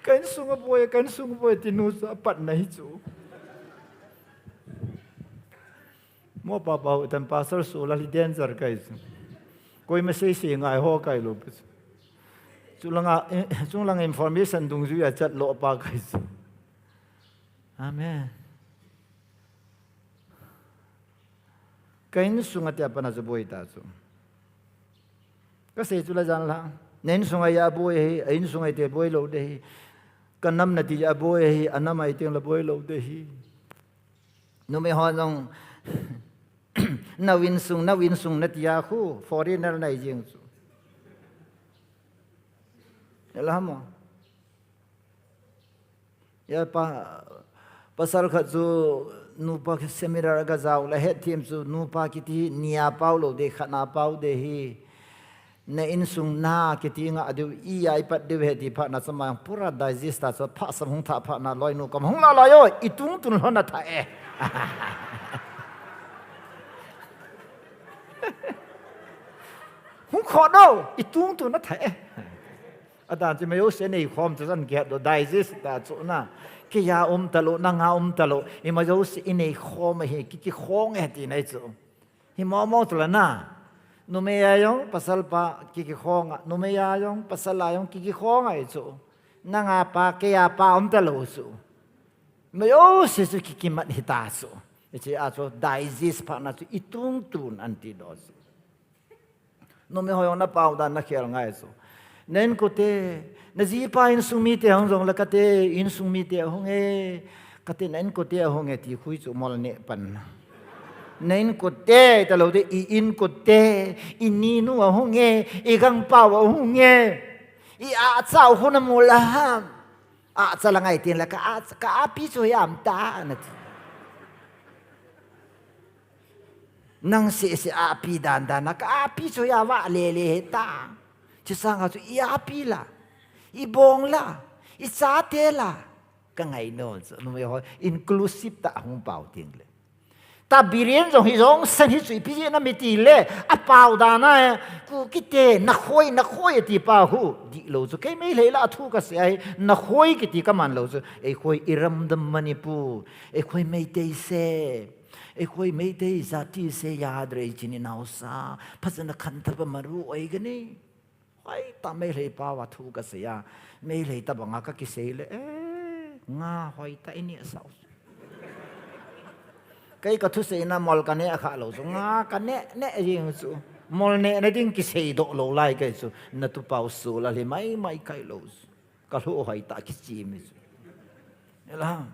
"Ka insung aboi, ka insung aboi," ti nu chu apatna hi chu. Mo pa pa u tan pastor su la li danger kai su. Koima sei sei ngai ho kai lou pi su. Chu langa, eh, chung langa information dungjuia chat lou pa kai su. Amen. Ka insunga tia pana chu boi ta chu. Kasei chu la jan la. Na insunga a boi hi, a insunga te boi lou ding hi. Ka nam nati a boi hi, a nam a iteng la boi lou ding hi. Numei ho jong, "Nao insung, nao insung," nati a khu, foreigner nahi jeng chu. Ela mo. Ya pa, pasal khat chu nupa seminar a gajao le hetthem chu nupa kiti ni a pao lou ding, khat na pao ding hi. Na insung na kiti nga diu, i a ipat diu he ti phat na chu ma pura digest ta chu pha sam hung tha phat na loinu kom hung la la yo, i tung tun lhon na tha e. Hung kho no, i tung tun na tha e. Adan chu mayo se nei khom chu jan kihat do digest ta chu na. Kei a um ta lou, nang a um ta lou, i mayo se i nei khom hi ki, kikhong e ti nai chu. Hi mo mo chu la na. Numei a jong pasal pa ki, kikhong a. Numei a jong pasal a jong ki, kikhong a hi chu. Nang a pa, kei a pa um ta lou chu. Mayo se chu ki, kimat hi ta chu. Hiche a chu digest phat na chu i tung tun an ti do chu. Numei ho jong na pao dan na khel ngai chu. Na inkote, na jipa insung mite hung jong le kate insung mite hung e. Kate na inkote hung e ti khu chu mol neh pan. Na inkote ta lou ding, i inkote, i ninu ahung e, i gangpao ahung e. I a chau khu na mu la ham. A cha la ngai tin la ka a, ka api chu hiam ta na ti. Nang sese api dan dan na ka api chu hia va le le he ta. Chi sanga chu i api la, i bong la, i chate la. Ka ngai nom chu, numei ho inclusive tah hung pao ting le. Ta Biren jong hi jong san hi chu ipi jeh ham iti le, apao dan a, Kukite, nakhoi, nakhoi ati pa hu, dihlou chu. Kei Meitei la athu kasei ahi, nakhoi kiti kaman lou chu. Eikhoi iramdam Manipur, eikhoi Meitei se, eikhoi Meitei jati se, याद रहे chini naosa, phachana khanthapa maru oigani. Hoitah Meitei pao a thu kasei a, Meitei tabang a kakisei le, eh, nga hoitah ini asau. Kei kathusei na mol kaneh kha lou chu, nga kaneh neh jing chu. Mol neh na ding kisei doh lou lai kei chu, natupa u sul a lhi mai mai kai lou chu. Kalhu hoitah kichim chu. Ela.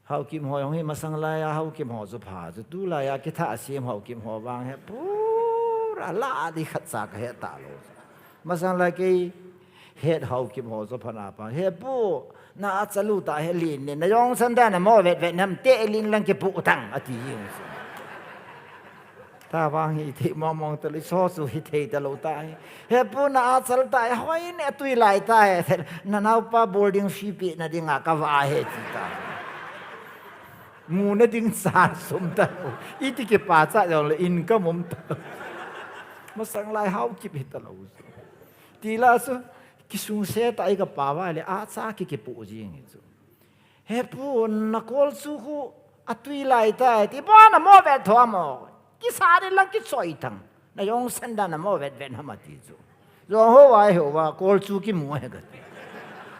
Haokip ho jong hi masang lai a Haokip ho chu pha chu, tulai a kitha asem Haokip ho vang hi pura la di khat cha kahe talou. Masang lai kei het Haokip ho chu pha na pa. He pu, na achal u ta hi lin ne, na jong san dan a mo vet vet nam te lin lang kipu tang ati jing chu. Tavang hi thei mong mong talou, so chu hi thei talou ta hi. He pu na achal ta hi, hoi ne tui lai ta hi. Na naopa boarding fee pe na ding a kava hi ti ta. Mu na ding san sum talou. Iti kipa cha jong le income um talou. Masang lai Haokip hi talou. Ti la chu kisung se ta i kapa va le acha ki kipu jing hi chu. He pu, na kol chu khu atui lai ta, ti pa na mo vet tho mo. Kisa di lang kichoi tang. Na jong san dan a mo vet vet ham ati chu. Jong ho vai ho va kol chu kimu he kati.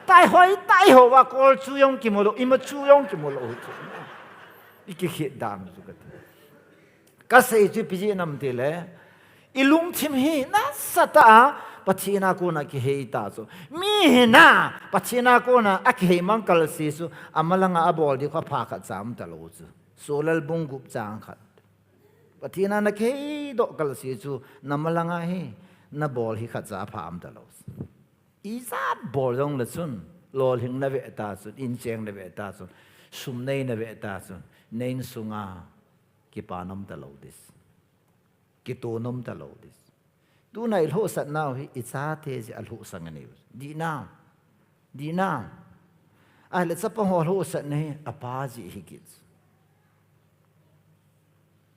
Tai hoi tai ho va kol chu jong kimu lou, ima chu jong kimu lou chu. I kikhit dan chu kati. Kasei chu ipi jeh ham ti le, i lungthim hi nasatah a Pathen a kona kihei ta chu. Mi hi na Pathen a kona akihei mang kal se chu, amalang a abol di kho pha khat cha um talou chu. Solal bung gup chang khat. Pathen a nakihei doh kal se chu, namalang a hi nabol hi khat cha pha um talou chu. Ijat bol jong le chun, lolhing na ve ta chun, incheng na ve ta chun, sum nei na ve ta chun, na insung a kipa nom talou ding. Kito nom talou ding. Tuna i lhohsat nau hi i chate jeh a lhohsang anei u. Dih nam. Dih nam. Ahile chapang ho lhohsat na hi apa jeh hi kit.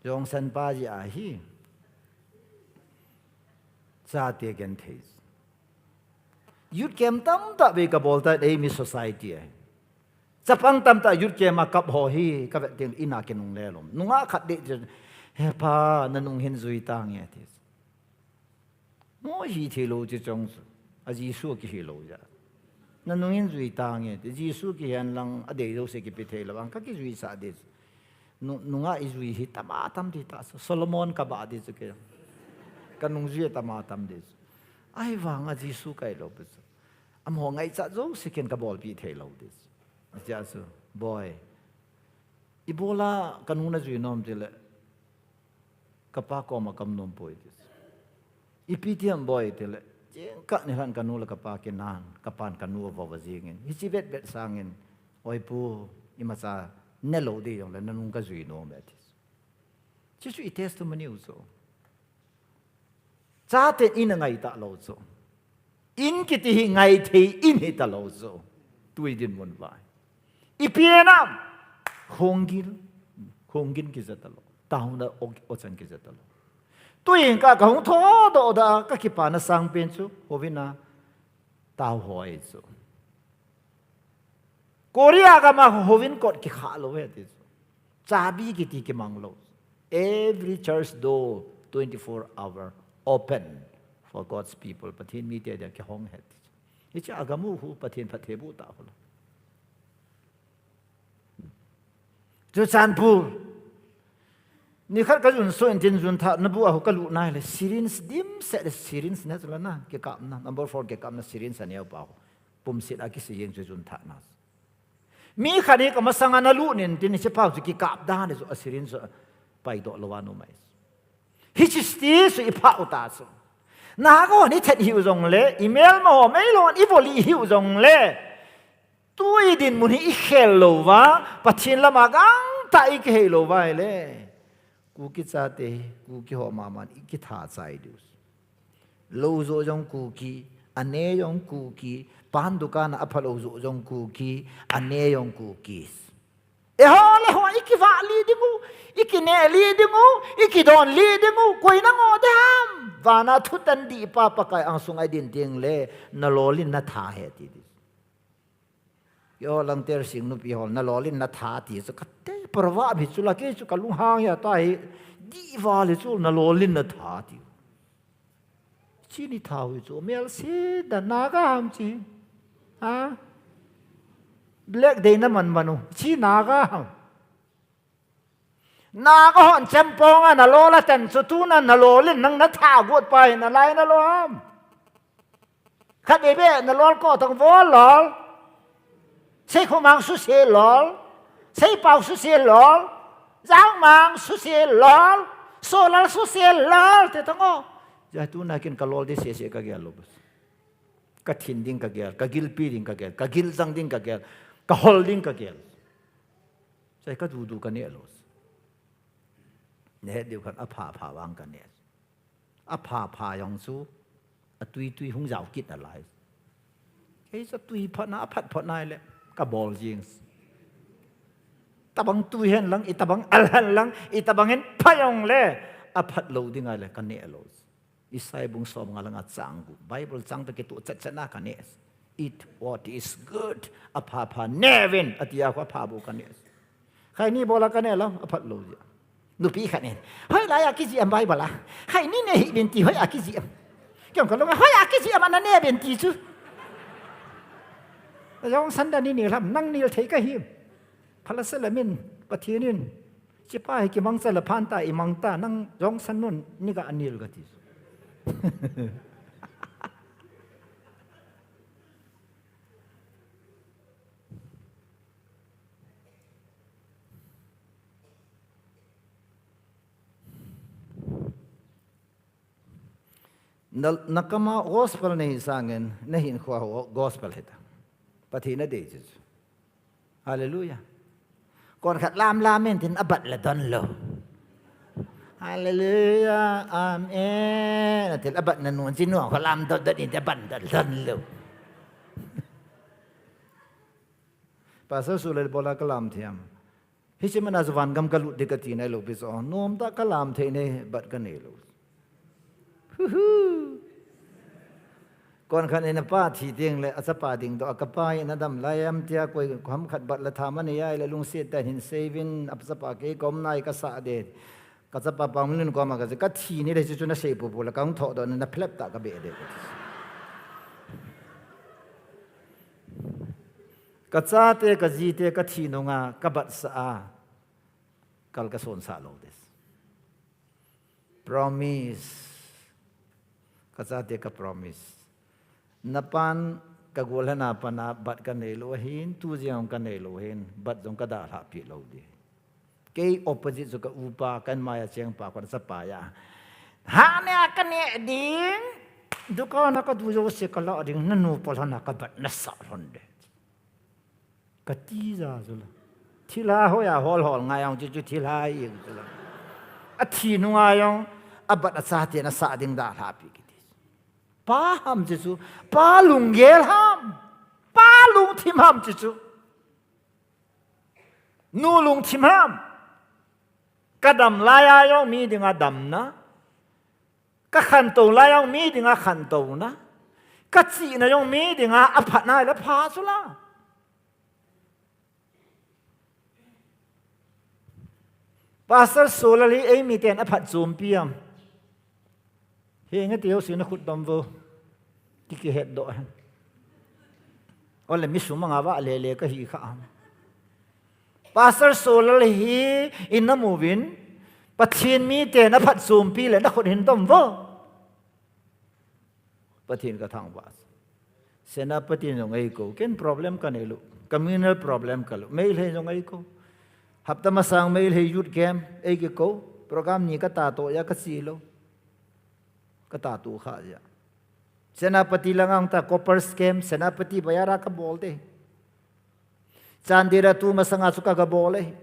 Jongsan pa jeh ahi. Chate genthei. Youth camp tamtah vei kabol ta, eimi society a. Chapang tamtah youth camp a kap ho hi, kavet teng in a kinungle lom. Nungah khat dei, "He pa, nanung hin jui tange," ati. Mo hi thei lou chi chong chu. A Jesu kihi lou ja. Nanung hin jui tange, ati. Jesu kihen lang adei jouse kipe thei lou vang, kakijuisah ding. Nu-, nungah ijui hi tam a tam ding ta chu. Solomon kabah ding chu kei. Kanung jui tam a tam ding chu. Ahivang a Jesu kahi lou pi chu. Amaho ngaichat jouse ken kabolpi thei lou ding chu. Hichea chu, boi. Ibola kanu najui nom tile, kapa koma kaum nom poi ti chu. Ipi ti ham boi tile, jingkah nilhah in kanu le kapa kinan, kapan kanu avou va jingin. Hichi vetvet sangin, oi pu, imacha nelou ding jongle nanung kajui nom e ti chu. Chuchu i testimony u chu. Chate in angai talou chu. In kiti hi ngaithei in hi talou chu. Tui dinmun vai. Ipi ham? Khonggin. Khonggin kija talou. Taona o, ochan kija talou. Tuin ka, kahung thodoh da, kakipana sangpen chu. Houin a. Tao hoi chu. Korea gam a houin kot kikhah lou e ti chu. Chabi kiti kimang lou. Every church door twenty-four hour open for God's people. Pathen mite dia kihong e ti chu. Hichea gam u khu Pathen phatthei boh tah u lou. Churachandpur. Nikhat kajun soh in tin jun thah na bu a ho kalut nai le syringe dimset le syringe na chu la na kikapna number four kikapna syringe aneo pa ho. Pumsit a kisi jeng chu jun thah na. Mi khat hi kamasang a nalut in tin hiche pa ho chu kikap dan le chu a syringe chu paidoh lou a um mai. Hiche stage chu i phah u ta chu. Naha ho ni thet hiu jongle, i melma ho meilhon i voli hiu jongle. Tui dinmun hi i khel lou va, Pathen lama gangtah i kihei lou va ile. Kuki chate hi, Kuki ho maman i kitha chai diu. Lou jo jong Kuki, Ane jong Kuki, pan dukan a phalou joh jong Kuki, ane jong Kuki. Eiho le eiho, i kivah li ding u, i kineh li ding u, i kidon li ding u, koi nangoh ding ham. Vana thutan dihpa Pakai angsunga i din teng le, na lolhinna tha ahi ti di. Keiho lang Tersing nupi hon, na lolhinna tha ti chu kate, parva bi chu la kei chu ka lunghang ahi ta hi, dih val hi chu na lolhinna tha ti. Chini thau hi chu, mel si da Naga ham chi. Ha? Black Day na man man u, chi Naga ham. Naga hon chempong a na lol a ten chu tuna na lolhin nang na tha got pa hi na lai na lo ham. Khat be be na lol ko tong vol lol. Sei khomang suse lol. Sei pau suse lol. Jangmang suse lol. Solal suse lol. Te tong o. Ja tuna kin ka lol di sese ka gel lo bas. Ka thin ding ka gel, ka gilpi ding ka gel, ka giljang ding ka gel, ka hol ding ka gel. Sai ka dudu ka neh lo. Na het diu khan a pha pha vang ka neh. A pha pha jong chu a tui tui hung jao kit nalai. Kei chu tui phatna, a phat phatna le ka bol jing. Tabang tui hen lang, i tabang al hen lang, i tabang hen pha jong le a phat lo ding a le ka neh lo. Isai bung som nga langa chang gu. Bible chang pe kitu chat chat na ka neh. Eat what is good. A pha pha neh vin. A tia ko a pha bu ka neh. Khai ni bola ka neh lo, a phat lo jia. Nupi khat in, "Hoilai a kijih em Bible a? Khai ni neh hih vin ti, hoi a kijih em?" Kei jong ka lunga, "Hoi a kijih em, ana neh vin ti chu." Jong san da ni nil ham, nang nil thei ka hi. Phalasa la min, Pathen in. Chipa hi kimangcha la phan ta, i mang ta, nang jong san nun, ni ka anil ka ti. Na, na kama gospel na hi sangin, na hinkho a ho gospel hita. Pathen na dei chu. Hallelujah. Kon khat lam lam in tin a bat la don lo. Hallelujah. Amen. Atil a bat na nun chin nuang kho lam don don in a bat don don lo. Pastor Sulal bola ka lam thiam. Hiche mana chu vangam ka lut ding ka ti nai lo pi chu. Nom ta ka lam thei nei, bat ka nei lo. Hu hu. Kon khat in a pa thi ding le, a chapa ding doh a, ka pa in a dam lai am tia, koi ham khat bat la tha ma nei ai le, lungset tah in hin sei vin, a chapa kei kom nai ka sa de. Ka chapa Pangminlun kom a ka chi, ka thi ni le chu chu na sei pu pu le, ka hung thoh doh na, na phlep ta ka be de. Ka chate, ka jite, ka thi nunga, ka bat sa a, kal ka son sa lo des. Promise. Ka chate ka promise. Na pan ka gol hena pana bat ka nei lo hin, tu jeng ka nei lo hin, bat jong ka dalha pi lo di. Kei opposite chu ka upa, kan maya cheng pa, kon sa pa ya. Ha ne a ka ne ding, dukan a ka du jo se ka la ding, na nu pa lhon a ka bat na sa lhon de. Ka ti ja chu la. Thilha hoi a hol hol ngai ang chu chu thilha i chu la. A thi nunga jong a bat a chate na sa ding dalha pi kiti. Pa ham chu chu. Pa lunggel ham. Pa lungthim ham chu chu. Nu lungthim ham. Ka dam lai a jong mi dinga damna. Ka khantou lai jong mi dinga khantouna. Ka chihna jong mi dinga a phatna le pha chu la. Pastor Solal hi ei miten a phatchompi am? Hi nge ti ho sin a khut dom vo. Ti kihet doh hen. Ole mi sum anga va le le ka hi kha am? Pastor Solal hi in na mu vin, Pathen miten a phatchompi le na khut hin dom vo. Pathen ka thangvah. Senapati jong ei ko. Ken problem ka nei lo. Communal problem ka lo. Meitei jong ei ko. Hapta masang Meitei youth camp ei ki ko. Program ni ka ta to ya ka chi lo. Ka ta to kha ya. Senapati lang ang ta Couples Camp, Senapati Bazar a ka bol te. Chandel a tu masanga chu ka ga bol e.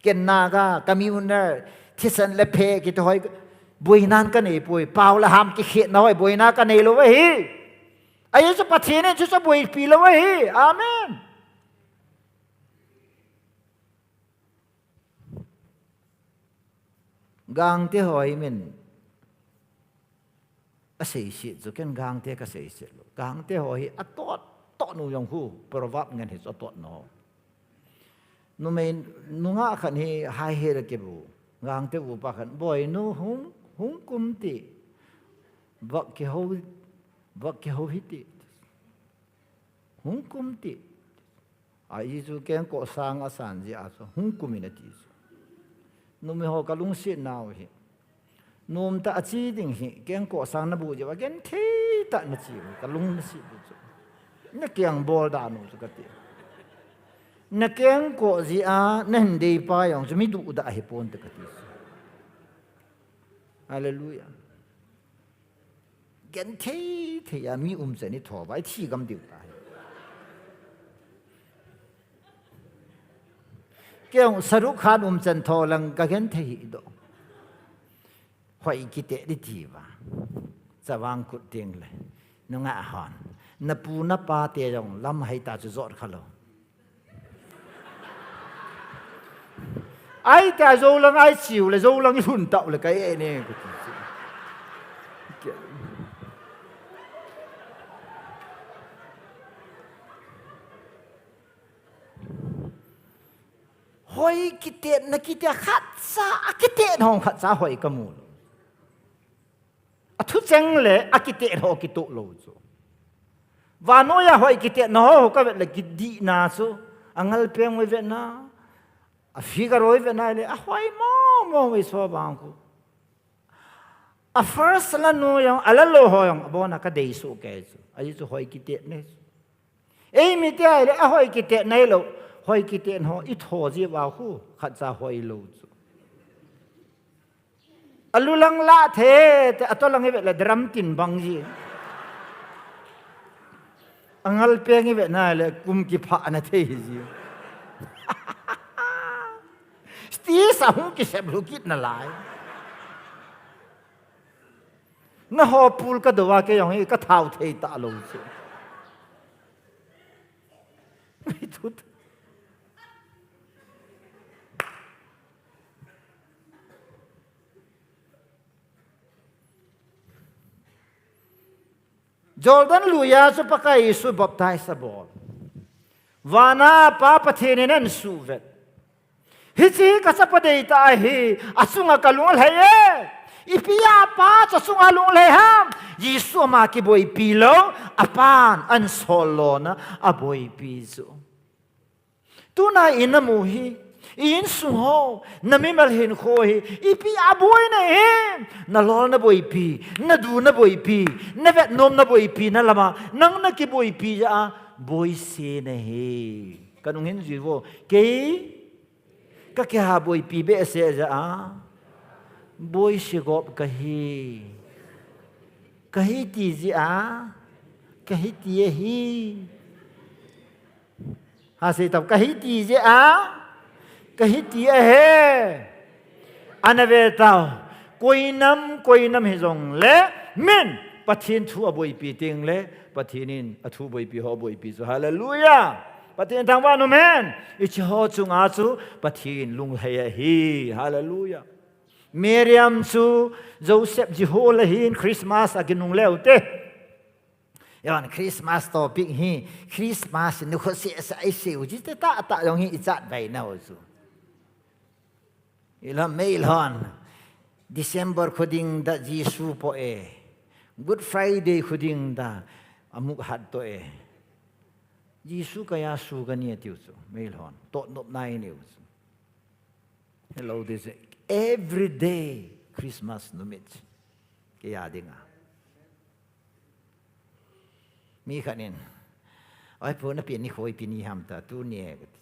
Ken Naga, communal, thisan le phe kiti hoi, boinan ka nei poi, pau le ham kikhetna hoi, boina ka nei lo ve hi. Ajeh chu Pathen in chu chu aboipi lou ahi. Amen. Gangte ho hi min aseiset chu ken Gangte kaseiset lou. Gangte ho hi atot tot nu jong khu proverb ngen hi chu atot nu. Numei nungah khat hi haihet a kibu. Gangte upa khat, "Boi nu hung, hung kum ti. Vak kihou, vak kihou hiti. Hung kum ti." Ajeh chu kengkoh sang asan jeh a chu hung kum in ati chu. Numei ho kalungset nau hi. Nomtah a che ding hi, kengkoh sang nabu jeh uva, genthei tah a nache u, kalung naset u chu. Nakeng bol dan u chu kati. Nakengkoh jeh a, nahin deipa jong chu mi duhdah ahi ponte kati chu. Hallelujah. Genthei thei a mi umchan i tho uva, i thi gam diu tahi. Kei jong Shahrukh Khan umchan tho lang kagenthei hih doh. Hoi kiti di ti uva. Chavang Kut ding le. Nungah hon. Napu napa te jong lamhai ta chu jot kha lou. Ai ta jou lang ai chiu le, jou lang i lhun tau le, ka e ne, ka ti chu. Hoi kitetna kiti a khatcha, a kitet hong khatcha hoi ka mu lou. A thucheng le a kitet ho kitoh lou chu. Vannoi a hoi kitetna ho, ho ka vet le kidihna chu. A ngalpeng hoi vetna, a figure hoi vetna le, a hoi mo mo hoi so vang khu. A first la nu jong, a la lou ho jong, a bon a ka dei suh kei chu. Ajeh chu hoi kitet ne chu. Ei mi te ai le, a hoi kitet nai lou. Hoi kitet ho, i tho ji uva khu, khatcha hoi lou chu. A lu lang la the, te a to lang i vet le drum tin bang ji. A ngalpeng i vet na le, kum kipha na thei ji. Stage a hung kisep lhu kit na lai. Na ho pul ka do a kei jong hi ka thau thei ta lou chu. Ngai tut. Jordan lui a chu Pakai Jesu baptize a bol. Vana Pa Pathen in ahin suhvet. Hiche ka chapa deitah ahi, achunga ka lunglhai e. Ipi a Pa chu achunga lunglhai ham? Jesu ama kiboipi lou, apan ahin sol lona aboipi chu. Tuna i na mu hi, i insung ho, na mimal hinkho hi, ipi a boi na hi, na lol na boipi, na du na boipi, na vetnom na boipi, na lama, nang na kiboipi jeh a, boise na hi. Ka nung hin jui vo, kei, ka kiha boipi behseh jeh a, boise gop ka hi. Ka hi ti jeh a, ka hi ti ahi. Ha sei tau, ka hi ti jeh a, ka hi ti ahi. Ana ve tau, koinam, koinam hijong le, min, Pathen thu aboipi teng le, Pathen in athu boipi ho aboipi chu. Hallelujah. Pathen thangvah in um hen. Hiche ho chunga chu Pathen lunglhai ahi. Hallelujah. Miriam chu Joseph ji hol ahin Christmas a kinungle u te. Evan Christmas topic hi Christmas nikho seh seh a i sei u ji te tah tah jong hi i chat vai nau chu. Ila mei lhon. December khu ding da Jesu po e. Good Friday khu ding da amuk hat to e. Jesu kaya su ka ni atiu chu. Mei lhon. Tot nop nai niu chu. Hello, this every day Christmas numit. Kei a dinga. Mi khat in, "Oi pu, na pen nikho ipi ni ham ta, tuni e," ka ti.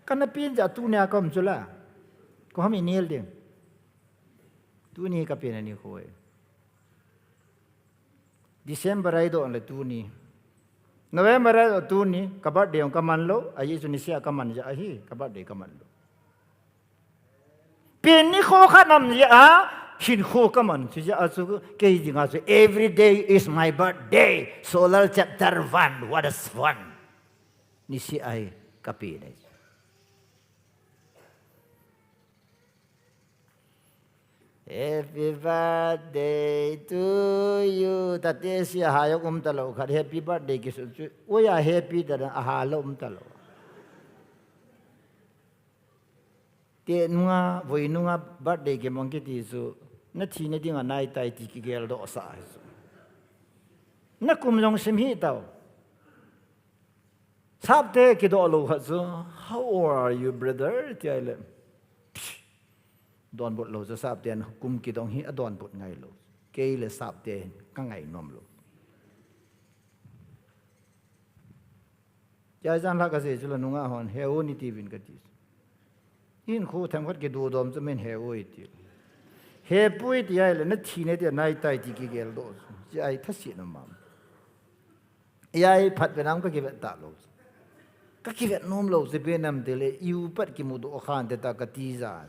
Ka na pen ja tuni a ka um chu la. Ko ham i nel ding. Tuni ka pen nikho e. December a i doh le tuni. November a i doh tuni, ka birthday jong ka man lou, ajeh chu niseh a ka man ja ahi, ka birthday ka man lou. Pen nikho khat nam jeh a, Hinkho kaman chu jeh a chu kei dinga chu every day is my birthday. Solal chapter one, what is one? Niseh a hi kape nei. Happy birthday to you. Tate sia ha jong um talou khat. Happy birthday kisu chu. Oi a happy ta dan a ha lou um talou. Te nunga, voi nunga birthday kimang kiti chu. Na thi na dinga nai tai ti kigeldoh sah hi chu. Na kum jong sim hih tau. Sapte kidoh lou khat chu, "How old are you, brother?" ti ahile, donbut lou chu sapten kum kidong hi adonbut ngai lou. Kei le sapte hin ka ngai nom lou. Tia jan la ka sei chu la nunga hon, "He u ni ti vin," ka ti. Hinkho themkhat kidu dom chu min he u i ti. He pui ti ahile, na thi na ti nai tai ti kigeldoh chu. Chi ai thasit na mam. Ei, phat ve nam ka kivet ta lou. Ka kivet nom lou, chi pe nam te le, iu pat kimudoh khan te ta ka ti ja.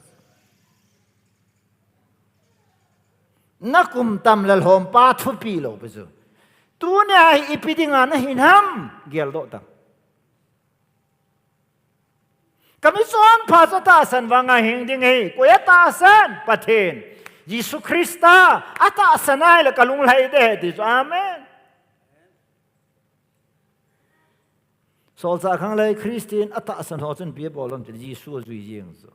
Na kum tam la lhom pa thupi lou pe chu. Tunia hi ipi dinga na hin ham, geldoh ta. Ka mi chonpha chu atahsan vanga hing ding ahi. Koi atahsan? Pathen. Jesu Christa atahsan ahile ka lunglhai ding ahi ti chu. Amen. Solchah khang lei Christian atahsan ho chun ipi abol ham ti Jesu ajui jeng chu.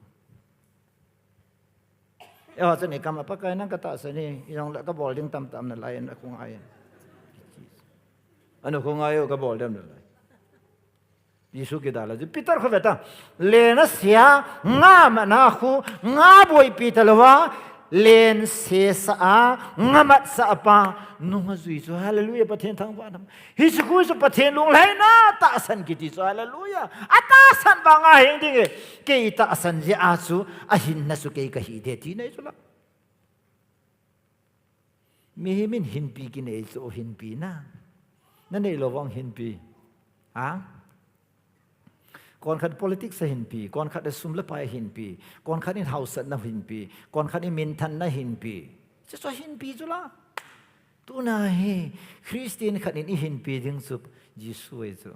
Eiho chun i kam a Pakai nang ka tahsan e, i jong le ka bol ding tamtah um nalai in a khung ai. Anu khung ai u ka bol dem nalai. Jesu kidal a chu Peter khu ve ta. Len asia, nga matna khu, nga boipi ta louva, len sesa a, nga matsah a pa, nung ajui chu, hallelujah, Pathen thangvah in um. Hiche khu chu Pathen lunglhaina tahsan kiti chu, hallelujah. Atahsan vanga hing ding e, kei tahsan jeh a chu, ahinna chu kei kahi ding ti nei chu la. Mihem in hinpi kinei chu, hinpi na. Na nei lou vang hinpi. Ha? Konkhat politics a hinpi, konkhat a sum le pai a hinpi, konkhat in hausatna hinpi, konkhat in minthanna hinpi. Chu chu hinpi chu la. Tuna hi Christian khat in i hinpi ding chu Jesu ahi chu.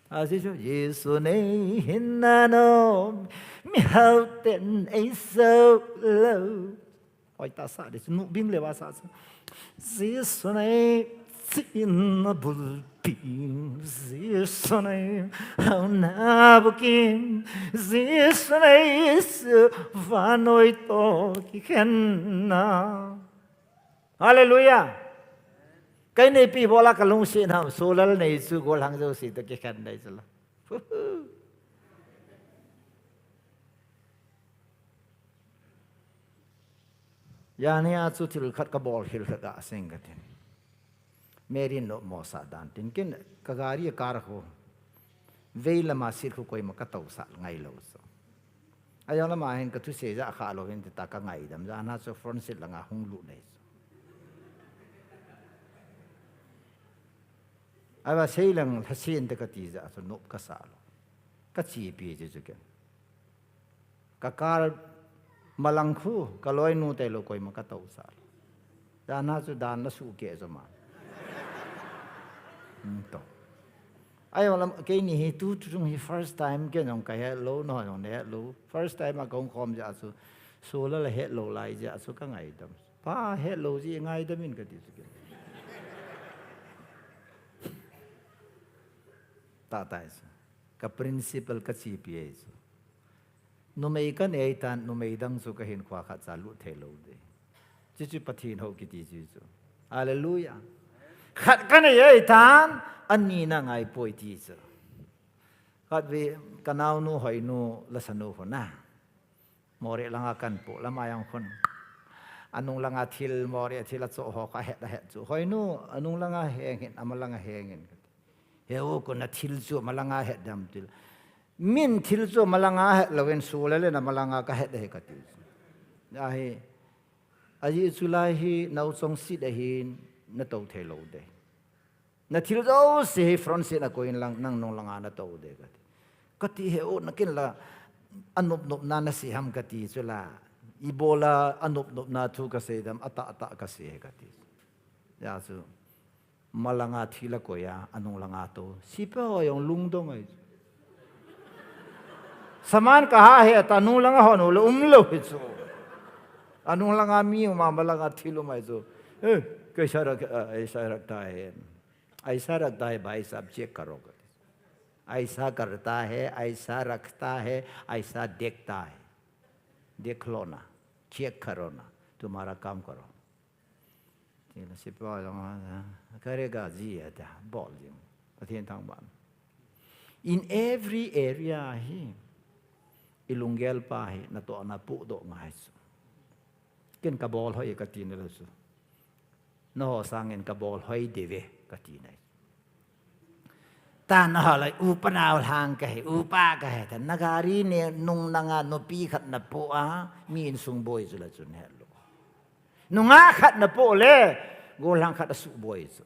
A Jesu, Jesu nei hinna nom, mihao ten ei so lou. Hoi ta sa de chu, nu bing le va sa chu. Jesu nei chinna bulpi, Jesu nei hauna bukim, Jesu nei su vannoi toh kikhenna. Hallelujah. Kei neipi bola ka lungset ham, Solal nei chu golhang jouse toh kikhen nei chu la. Jani a chu thil khat ka bol hil khat ka sing ka tin. Mary in nopmo sah dan tin ken ka gari a kar khu. Vei lama seat khu koima ka tousah ngai lou chu. Ajong lama hin ka thusei ja kha lou hin ti ta ka ngaidam ja na chu front seat langa hung lut nei chu. Ahivang sei leng lhasen te ka ti ja chu nop ka sa lou. Ka chepi chu chu ken. Ka kar malang khu, ka loinu te lou koima ka tousah lou. Jana chu dan la suh keh chu ma. Hmm, to. Ahivang lam, keini hi tu, tu chung hi first time ken jong ka het lou, nahon jong na het lou. First time a ka hung khom ja chu, Solal la het lou lai ja chu ka ngaidam. Pa het lou ji ngaidam in ka ti chu ken. Ta tai chu. Ka principle ka chepi ahi chu. Numei ka nei tan, numei dang chu ka hinkho a khat cha lut thei lou ding. Chuchu Pathen hou kiti chu chu. Hallelujah. Khat ka nei ahi tan, ani na ngai poi ti chu. Khat ve ka naonu Hoinu la sanu khu na. Moreh langa kan pu lama jong khun. Anung langa thil Moreh thil a cho ho ka het a het chu. Hoinu, anung langa heng hin, ama langa heng hin. He u, kona thil chu ama langa het dem til. Min thil chu ama langa het louvin Solal in ama langa ka het ahi ka ti. Ahi, aji chu lai hi nau chong sit ahin na to thei lou ding. Na thil jouse hi front seat a koiyin lang, nang nung langa na to ding ka ti. Ka ti he u, na kin la, a nop nop na na sei ham ka ti chu la. Ibola anop nopna thu kasei dem, atah tah kasei e kati. Hijeh chun, malanga thil akoi a, anung langa tou. Sepai ho jong lungdong ahi. Saman kaha e ati, anung langa hon u le umlou hi chu. Anung langa mi um a, malanga thil um ahi chu. Eh, कैसा रख, अ, ऐसा रखता है। ऐसा रखता है भाई साहब, check करो। ऐसा करता है, ऐसा रखता है, ऐसा देखता है। देख लो ना, check करो ना, तुम्हारा काम करो। Ti la sepai jong a, "करेगा जी" ati, bol jing. Pathen thangvah. In every area hi, ilunggel pa hi, natoh a napohdoh ngai chu. Ken kabol hoi e kati nalou chu. Nangho sangin kabol hoi ding ve kati nai. Tun nangho lai upa nau lang kahi, upa kahi, ta nagari nungnunga nupi khat napoh a, mi insung boi chu la chun helou. Nungah khat napoh le, gollhang khat asuh boi chu.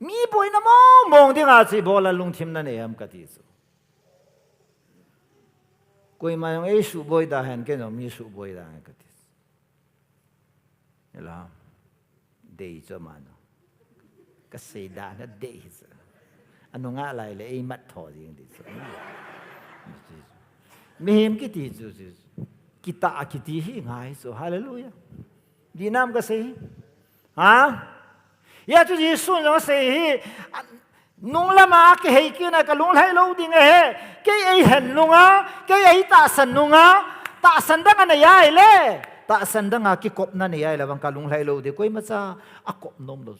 Mi boina mong mong dinga chu ibola lungthim nanei ham kati chu. Koima jong eisuh boi da hen, ken jong mi suh boi da hen kati chu. Ela, dei chu mano. Kasei dan a dei chu. Anungah lai le eimat tho jing ti chu. Mihem kiti chu, chu, chu. Kitah kiti hi ngai chu. Hallelujah. Dinam kasei hi. Ha? Hijeh chun Jesu jong asei hi, a, nunglama kihei kit na kalunglhai lou ding ahi. Kei eihen nunga, kei eitahsan nunga, tahsan dang anei a ahile, tahsan danga kikopna nei a ahile vang kalunglhai lou ding, koimacha akop nom lou.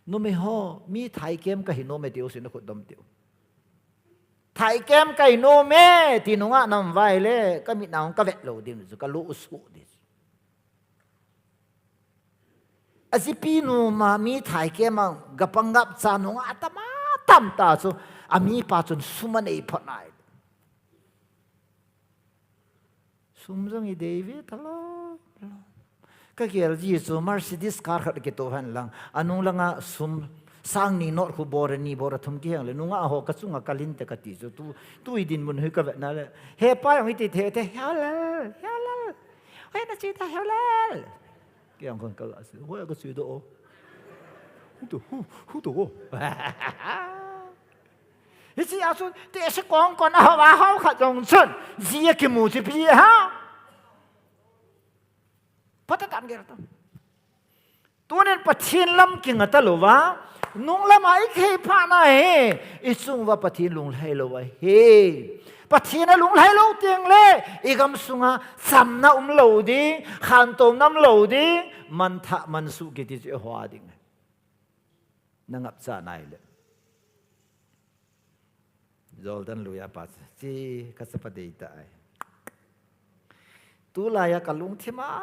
Numei ho, mi thaikem kahi nom e tiu, sin a khut dom tiu. Thaikem kahi nom e, ti nunga nam vai le, kamitna hung kavet lou ding chu, kalu usu ding. Ajipi numa mi thaikem a gapang gapcha nunga atam atam ta chu, amipa chun sum anei phot nai. Sum jong idei ve talou. Kagel ji chu Mercedes car khat kitoh hen lang. Anung langa sum sang ni note khu bora ni bora thum kiheng le nungah ho kachunga kalin te kati chu tu, tu idinmun hi kavet na le. Hepa jong iti thei te, "Hello, hello." Hoi na chi ta, "Hello." Kei jong kon kala si, hoi kachi doh o. Hu to, hu, hu to o. Hichi a chun, tehse kong kon a ho, a ho khat jong chun, ji akimu chu ipi ham. Phatah tah in gel tan. Tunin Pathen lam kinga talou va, nunglam a ikihei phat na hi, ichung uva Pathen lunglhai lou ahi. Pathen alunglhai lou teng le, igam sunga chamna umlou ding, khantouna umlou ding, manthah mansuh kiti chu ihoa ding. Nangapcha nai le. Jordan lui a pa chu, chi ka chapa deitah ahi. Tulai a kalungthim a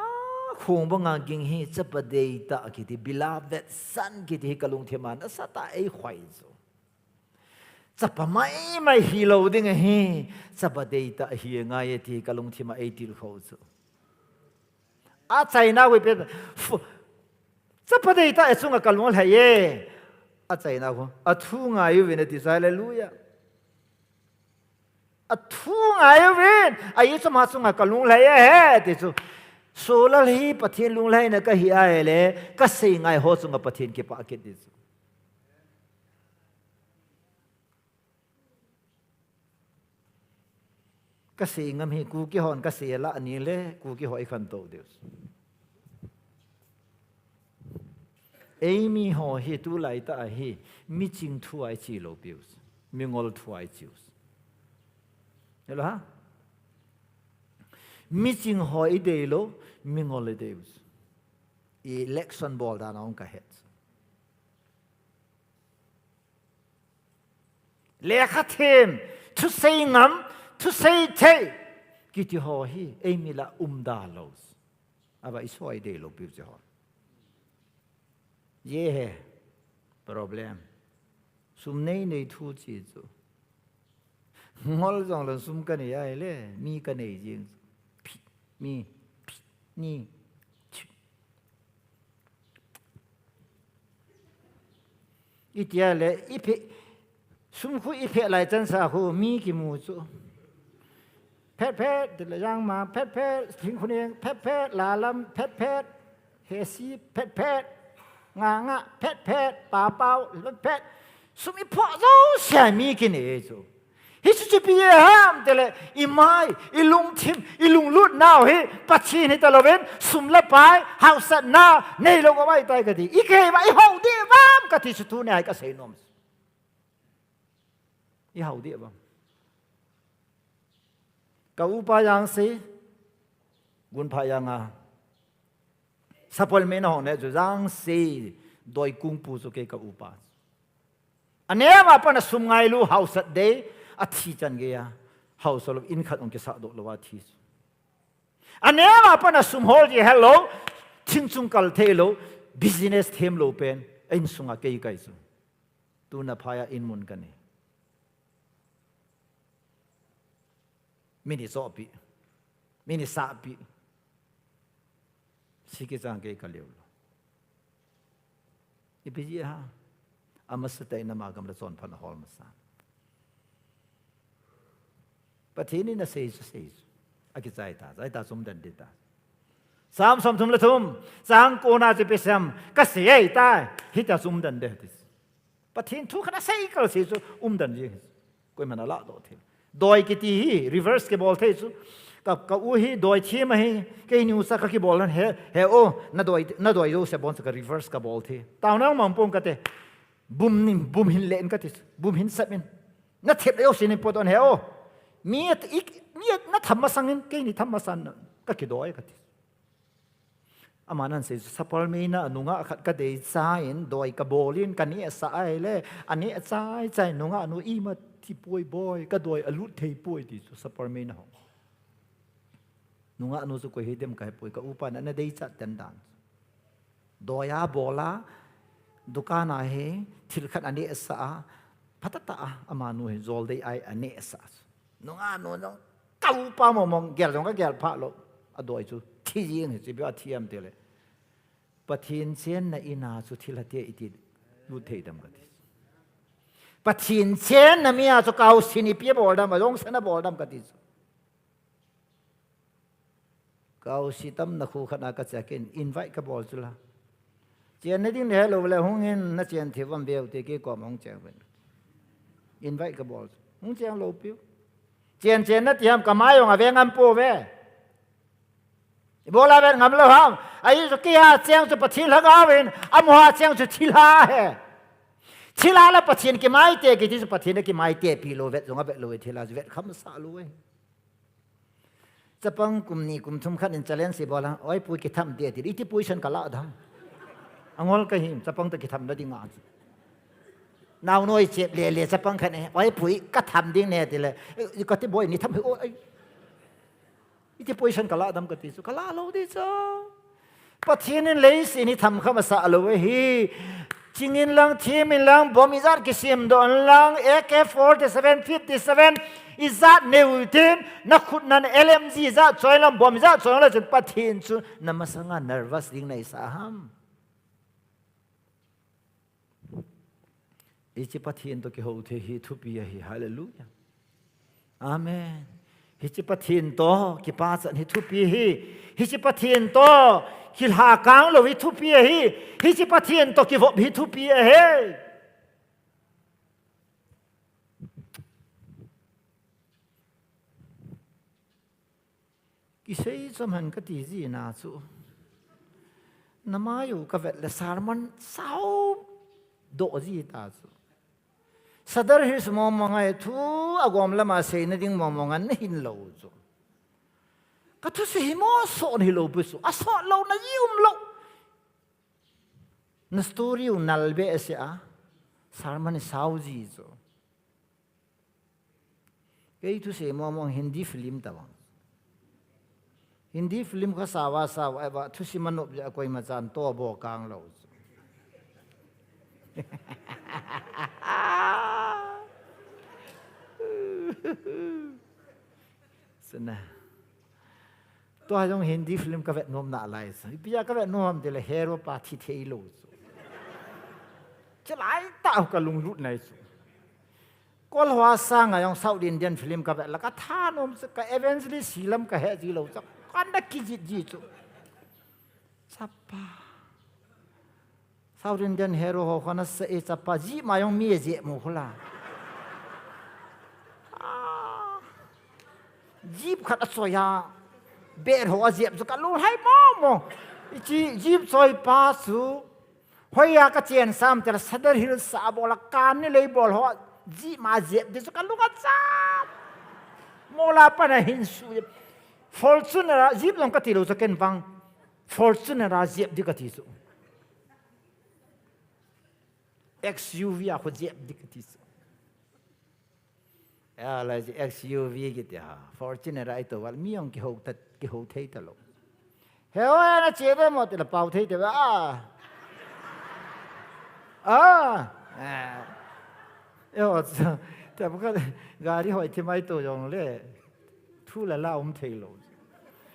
khong banga ging hi chapa deitah kiti, beloved son kiti hi kalungthim a nasatah a eikhoi chu. Chapa maimai hilou ding ahi, chapa deitah hi ngai e ti kalungthim a eitilkhou chu. Achaina hui pe, fu-, chapa deitah e chunga kalunglhai e. Achaina khu, athu ngai uvin ati chu, hallelujah. Athu ngai uvin, a ichama chunga kalunglhai e, ti chu. Solal hi Pathen lunglhaina kahi ahile, kasei ngai ho chunga Pathen kipah kit ti chu. Kasei ngam hi, Kuki hon kasei lah ni le, Kuki ho ikhantou diu. Eimi ho hi tulaitah a hi, miching thu a ichi lou piu. Mingol thu a ichiu. Hello ha? Miching ho idei lou, mingol idei u. Election bol dan a hung kahet. Lekha them, thusei ngam, thusei thei. Kiti ho hi, eimi lah umda lou. Ava isoi dei lou piu che ho. Ye he, problem. Sum nei nei thu chi chu. Ngol jong lou sum kanei ahile, mi kanei jing. Phi, mi, phi, ni. Chi. Itia le, iphe, sum khu iphe lai chan sa khu, mi kimu chu. Phet phet, tile Jangma, phet phet, Thingkhoneng, phet phet, Lalam, phet phet, Hesi, phet phet, Nganga, phet phet, Papao, phet phet. Sum iphoh jousea mi kinei chu. Hichu chu ipi ham tile, imai, ilungthim, ilunglut nau hi, Pathen hita louvin, sum le pai, haosatna, neilou ka mai tai kati. Ikei va, ihou dih vam kati chu tunia hi kasei nom. Ihou dih vam. Ka upa Jangse, Gunpha Janga. Sapalmeina hung ne chu Jangse, doi kungpu chu kei ka upa. Aneo a pat a sum ngailu haosat dei, athi chan geiya, haosa lou, in khat hung kisah doh lou a thi chu. Aneo a pat a sum hol ji helou, thingchung kal theilou, business themlou pen, a insunga kei kai chu. Tuna phaiya in mun kanei. Min ichohpeh. Min isahpeh. Siki chang kei kaleo lou. Ipi jeh ham. Amasatah in ama gamla chonphatna hol masa. Pathen in asei chu sei chu. Akichai ta, chai ta chu umden ding ta. Sam somthum le thum, chang kona chu ipi asei ham, kasei ahitai, hitia chu umden ding ati. Pathen thu khat asei kal sei chu umden ding. Koiman aladoh thei. Doi kiti hi reverse kibol thei chu. Ka, ka u hi doi them ahi, keini u sa kakibol nan he, he o, nadoi, nadoi jouse bon sa ka reverse kabol thei. Taona mang pong kate. Bum nin, bum hin len kati chu. Bum hin sep in. Nathep le jouse nin potdoh in he o. Mi at, ik, mi at natham masang in, keini tham masan na. Kakidoi kati. Aman ahin sei chu, sapalmeina a nungah khat kadei chan, doi kabol in, kaneh asah ahile, aneh chai chai nungah nu ima thi poi boi, kadoi alut thei poi ti chu sapalmeina ho. Nungah nu chu koi hidem kahe poi, ka upa na, nadei chat ten dan. Doi abol a, dukan a hi, thil khat aneh asah a, phatah tah a, amanu hi jol dei a aneh asah. Nungah nu jong, ka upa mong mong, gel jong kagel pha lou. Adoi chu, thi jing hi, ipi a thi ham tile. Pathen chenna in a chu thil hati iti lut thei dem kati. Pathen chenna mi a chu kaosi ipi abol dem, ajong sana bol dem kati chu. Kaosi tamna khu khat a kache a ken invite kabol chu la. Chenna ding nahe lou le hung in nachen thei uvam veu te kei koma hung cheng uvin. Invite kabol chu. Hung cheng lou piu. Chen chen nati ham kamai jong ave ngam pouve. Ibola vet ngam lou ham. Ahi chu kei a cheng chu Pathen lhagao in, amaho a cheng chu thilha ahi. Thilha le Pathen kimaite kiti chu Pathen a kimaite pi lou vet jong avet lou thilha chu vet kham sa lou e. Chapang kum ni kum thum khat in challenge ibol a, oi pui kitham de ti, iti position kala dem. Angol kahi, chapang toh kitham na ding a chu. Naonoi chep le le chapang khat in, oi pui katham ding ne tile, eh, kati boi ni tham hi o, ai. Iti position kala dem kati chu, kala lou ding chu. Pathen in leiset hi tham kha masa lou ahi. Ching in lang, them in lang, bomb ijat kisem doh in lang, A K forty-seven, fifty-seven, ijat neiyu tin, nakhut nan L M G ijat choi in lang, bomb ijat choi in lang, chun Pathen chu namasanga nervous ding naisa ham. Hiche Pathen toh kihou thei hi thupi ahi. Hallelujah. Amen. Hiche Pathen toh kipachat hi thupi ahi. Hiche Pathen toh kilhakang lou hi thupi ahi. Hiche Pathen toh kivop hi thupi ahi. Kisei chom hen kati jina chu. Namai u kavet le sermon sao doh ji ta chu. Sadar hi sumong mong ai thu agom lama seina ding mong mong an nahin lou chu. Ka thusei hi mo sot hilou pi chu. Asot louna ji umlou. Na story u nal behseh a. Sermon sao ji chu. Kei thusei mong mong Hindi film tabang. Hindi film kha sao a sao a, eva thusei manop ja koima chan toh bol kang lou. Sina. Tua jong Hindi film kavet nom nalai sa. Ipi a kavet nom ham tile hero pa thi thei lou chu. Chalai tah kalunglut nai chu. Kolhua sanga jong South Indian film ka vet la ka thanom chu ka evangelist hilam ka he ji lou chu. Ka na kijit ji chu. Chapa. South Indian hero ho khona sa e chapa ji ma jong mi je mu khula. Ah. Jeep khat a choi a. Ber ho a jep chu ka lu hai mo mo. Ichi jeep choi pa chu. Hoiya ka chen sam tela Sadar Hills a bol a kan ni lei bol ho ji ma jep di chu ka lunga chap. Mola pana hin su jep. Fortuner a jep long ka ti lo chu ken bang. Fortuner a jep di ka ti chu. X U V a khu jep di ka ti chu. Ya, lai ji X U V kiti ha. Fortuner ai to wal mi ong kihou ta, kihou thei ta lo. He o na che be mo ti la pau thei te ba. Ah. Ah. Eh. Yo, ta ba ka gari hoi thi mai to jong le. Thu la la um thei lo.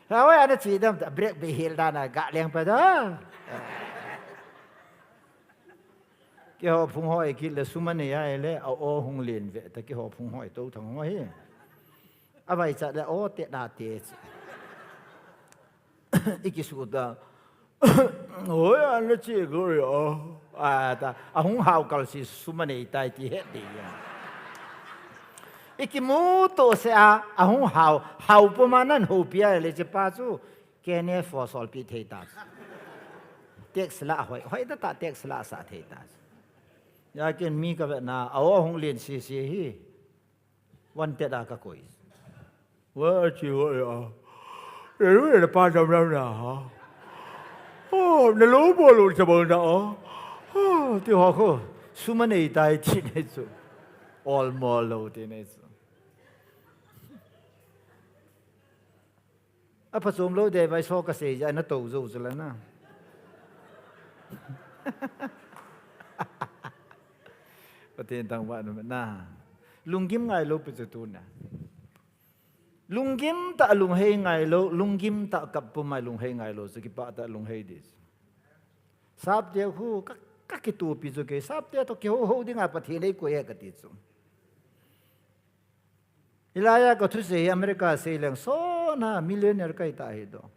He o na che dem ta brake be hel da na ga leng pa da. Keiho phung hoi kit le sum anei a le a o hung len ve ta keiho phung hoi to thang ho hi. A vai cha le o te da te. I kisu ta. Hoi a le chi go yo. A ta a hung hao kal si sum anei tai ti he de ya. I kimu to se a a hung hao hao po ma nan ho pi a le che pa chu. Kene fo sol pi thei ta. Tax la hoi, hoi ta ta tax la sa thei ta. Ya ken mi ka ve na, a o hung lin si si hi. Wan te da ka koi. Wa chi wa ya. E lu e pa dam dam na ha. Oh, na lo bo lo cha bo na o. Oh, ti ho ko. Sum anei tai chi nei chu. Ol mo lo ti nei chu. A phachom lo de vai so ka sei ja na to zo chu la na. Pathen thangvah in um hen. Lunggim ngai lou pi chu tu na. Lunggim tah lunghei ngai lou, lunggim tah kap pum a lunghei ngai lou chu kipah tah lunghei di chu. Sapte khu ka, ka kitupi chu kei, sapte toh kihou hou dinga Pathen eikoi e kati chu. Hilai a ka thusei hi America sei leng sona millionaire kahi ta hi doh.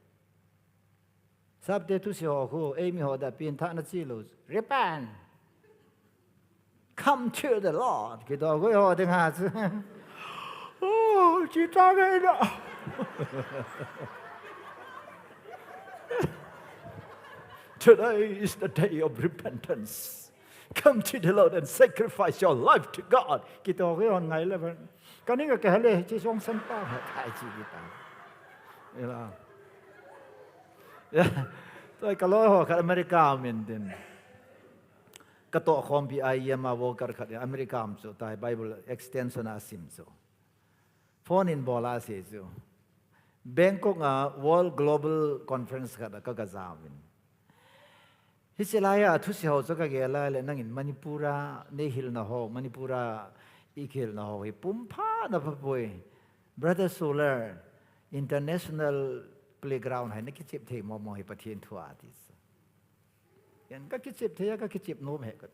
Sapte thusei ho khu, eimi ho da pen thah na chi lou. Repent. Come to the Lord. Kiti goi ho ding ha chu. Oh, chi ta ngai da. Today is the day of repentance. Come to the Lord and sacrifice your life to God. Kiti goi ho ngai le ban. Ka ning ka hele chi song san pa ha thai chi kita. Ila. Ya. Toi ka loi ho khat America min din. Ka toh khompi I M a worker khat America am chu tai Bible extension a sim chu. Phone in bol a sei chu. Bangkok a World Global Conference khat a ka ga jam in. Hiche lai a thusei ho chu ka gel a le nangin Manipur a nei hilna ho, Manipur a i kihilna ho hi pum pha na pha poi. Brother Solar, International Playground hai na kichep thei mo mo hi Pathen thu a ti chu. Ken ka kichep thei a ka kichep nom he ka.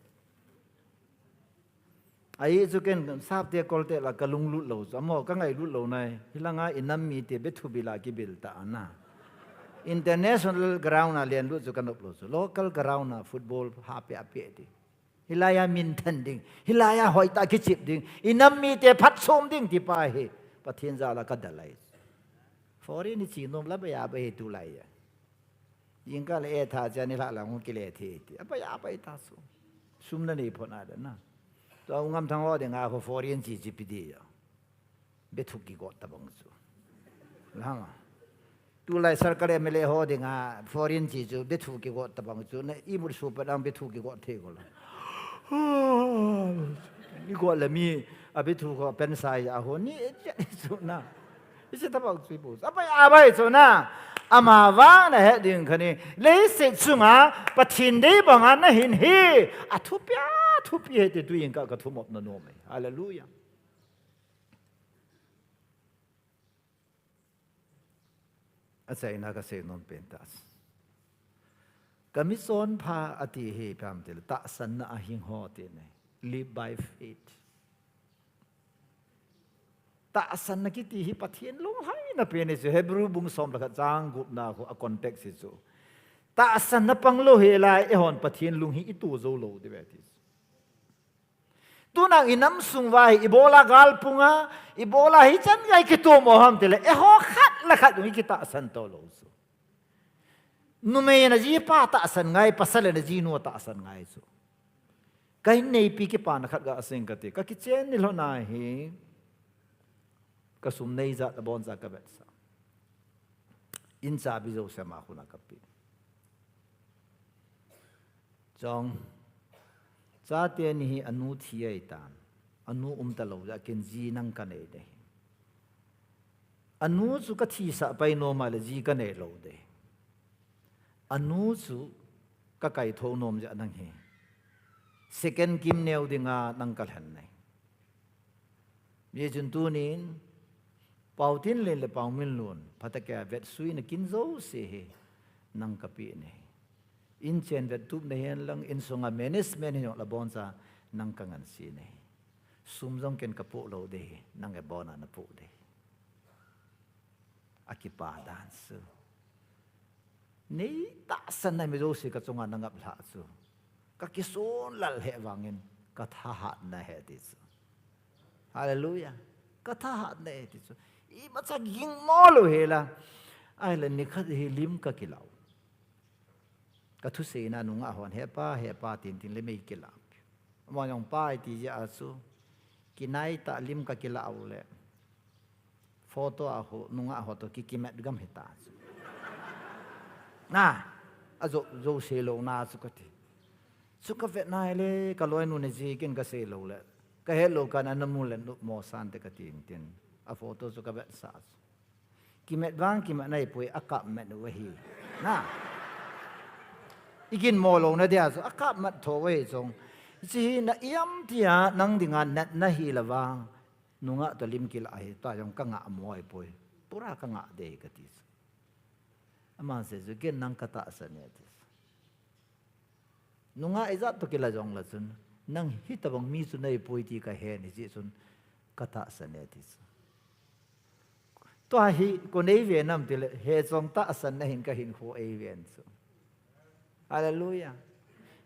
Ahi chu ken sapte kolte la ka lunglut lou chu, amaho ka ngailut lou nai. Hilanga i nam mite bethu bil a kibil ta ana. International ground a len lut chu ka nop lou chu. Local ground a football ha pe a pe ti. Hilai a min than ding. Hilai a hoi ta kichep ding. I nam mite phatchom ding ti pa hi. Pathen jal a ka dalai. Foreign i chi nom la ba ya ba hi tulai ya. Jingkah le e tha cha ni la la ngu kile thi ti. Apa ya apa i ta su. Sum na nei phot na da na. Tua u ngam thang ho dinga khu foreign chi chi pi di ya. Bethu kigot tabang chu. Lama. Tulai sarkar M L A ho dinga foreign chi chu bethu kigot tabang chu. Na i mut su pa dang bethu kigot thei ko la. I got le mi a bethu ko pen sai a ho ni e cha ni chu na. Hiche tabang chu i bol. Abai, abai chu na. Ama vang na he ding kha ni. Leiset chunga Pathen dei banga na hin hi. A thupi a, thupi he ti tu jingkah ka thumop na nom e. Hallelujah. A chaina ka sei nom pen ta. Ka mi chonpha a ti hi pam til tahsanna a hing ho ti ne. Live by faith. Tahsanna kiti hi Pathen lunglhaina pen ahi chu, Hebrew bung som le khat chang gupna khu a context hi chu. Tahsanna pang lou hel a, eihon Pathen lung hi i to jou lou diu ahi ti chu. Tuna i nam sung uva hi, i bol a gal pung a, i bol a hichan gei kitom u ham tile, eiho khat le khat jong i kitahsan to lou chu. Numei in ajipa tahsan ngai, pasal in ajinu tahsan ngai chu. Ka hin neipi kipana khat ga sei inge kati. Ka kichen ni lhon a hi, ka sum nei jat le aboncha ka vetsah. In chabi jouse ama khut a ka pe. Chong, chate ni hi anu thi ahitan. Anu um talou jeh a ken ji nang ka nei ding ahi. Anu chu ka thisah pai nom a le ji ka nei lou ding ahi. Anu chu ka kaitho nom jeh a nang hi second kim neo dinga nang ka lhen ahi. Hijeh chun tunin, Paotinlen le Paominlun, phatah a vetsuina kin jouse hi nang ka pe ahi. Inchen vettupna hihen lang, insunga management hijongle aboncha nang ka ngansi ahi. Sum jong ken ka poh lou ding ahi, nang abona na poh ding ahi. A kipa dan chu. Nei tahsanna mi jouse ka chunga na ngap lhah chu. Ka kisun lal hih vangin ka thahatna ahi ti chu. Hallelujah. Ka thahatna ahi ti chu. Imacha ging mo lou hel a. Ahile nikhat hi lim ka kilah u. Ka thuseina nungah hon, "He pa, he pa," tin tin le mei kilah. Amahon jong pa iti jeh a chu, kinai tah lim ka kilah u le. Photo a ho, nungah ho toh ki, kimat gam hita chu. Na, ajo, jouse louna chu kati. Chu ka vet nai le, ka loinu ne ji ken ka sei lou le. Ka het lou kan ana mu le nu mo san te ka tin tin. A photo chu ka vetsah chu. Kimat vang kimat nai poi, a kap mat u ahi. Na. I ginmo louna dia chu, a kap mat tho u ahi chong. Hiche hi na iam tia nang dinga natna hi la vang. Nungah toh lim kilah hi, tua jong ka ngah mo ahi poi. Pura ka ngah ding ahi ka ti chu. Aman sei chu, ken nang ka tahsan e ti chu. Nungah ijat toh kila jong la chun, nang hitobang mi chu nei poi ti ka he ni jeh chun ka tahsan e ti chu. Tua hi, ko nei ve nam ti le, he chong tahsan na hin ka hinkho ei ven chu. Hallelujah.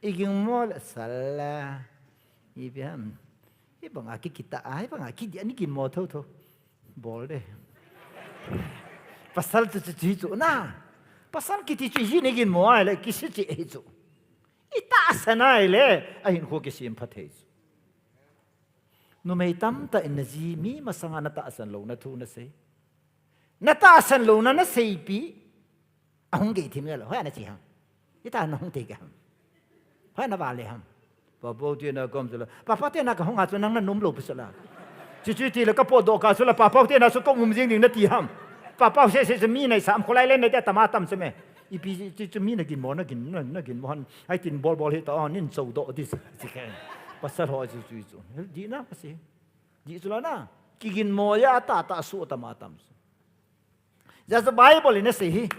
I ging mo le sal la. I bi ham. Hi banga ki kita, hi banga ki dia ni ging mo tho tho. Bol de. Pasal chu chu chu chu na. Pasal kiti chu hi ni ging mo ai le ki si chi ei chu. I tahsan ai le, a hinkho kisem pha thei chu. Numei tamtah in na ji mi masanga na tahsan louna thu na sei. Na tahsan louna na seipi. Ahung gei thim le lo, hoi na chi ham. Ita na hung te ke ham. Hoi na vale ham. Papau te na kom chu la. Papau te na ka hung a chu nang na nom lou pi chu la. Chi chi ti le ka potdoh ka chu la, papau te na chu ka um jing ding na ti ham. Papau se se mi nai sam kholai le na te tama tam chu me. Ipi ti chu mi na ginmo, na gin, na, na ginmo han. Ai tin bol bol hi ta, oh, nin chou doh ti chu. Chi ke. Pasal ho chu chu chu. Di na ka si. Di chu la na. Ki ginmo ya ta ta su tama tam chu. Jeh chu Bible in asei hi.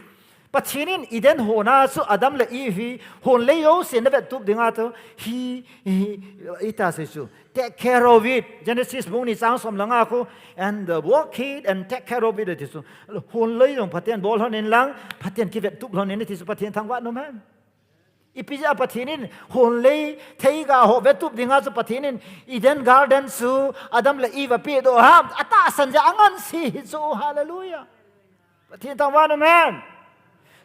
Pathen in Eden hon a chu Adam le Eve hi hon lei jouse na vettup dinga chu hi, hi, ita sei chu. Take care of it. Genesis bung ni chang som le nga khu. And uh, work it and take care of it, ati chu. Hon lei jong phaten bol lhon in lang, phaten kivettup lhon in ati chu, Pathen thangvah nom hen. Ipi jeh a Pathen in hon lei theiga ho vettup dinga chu Pathen in Eden Garden chu Adam le Eve a pedoh ham, atahsan jeh a angansi hi chu, hallelujah. Pathen thangvah nom hen.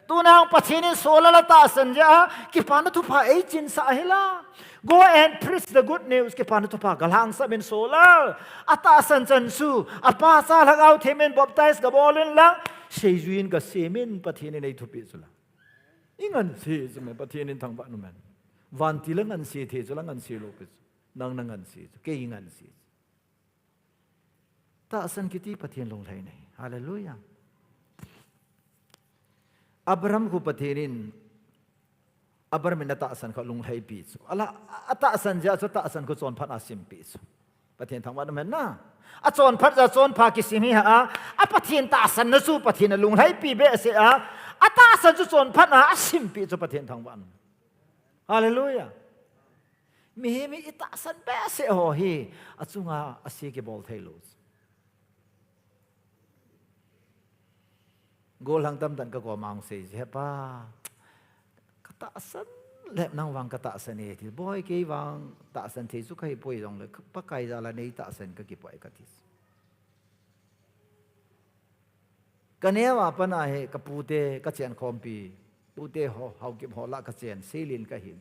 Tuna Pathen in Saul a atahsan jeh a, kipana thupha eichinsah hi la. Go and preach the good news, kipana thupha galhangsap in Saul a. Atahsan chan chu, apa cha Lhagao Theng in baptize gabol in lang, seijui in gasem in Pathen in eithupeh chu la. I ngansi chu me, Pathen in thangvah nom hen. Vantil a ngansi thei chu la ngansi lou pi chu. Nang na ngansi chu, kei ngansi chu. Tahsan kiti Pathen lunglhai nei. Hallelujah. Abraham khu Pathen in, Abraham in atahsan kha lunglhaipi chu. Ala, atahsan jeh a chu tahsan khu chonphat a simpi chu. Pathen thangvah nom hen na. Achonphat jeh a chonpha kisim hi ha a. A Pathen tahsanna chu Pathen alunglhaipi behseh a. Atahsan chu chonphat a asimpi chu Pathen thangvah nom. Hallelujah. Mihem hi itahsan behseh ho hi. Achunga ase kibol thei lou. Gollhang tamtah in ka koma hung sei, "Hepa, ka tahsan lheh nang vang ka tahsan e," ti. "Boi, kei vang tahsan thei chu ka hi poi jongle, Pakai jal a nei tahsan ka kipah e," ka ti. Ka neo a pat a hi ka pute ka chen khompi, pute ho, Haokip ho lah ka chen, seilin ka hin.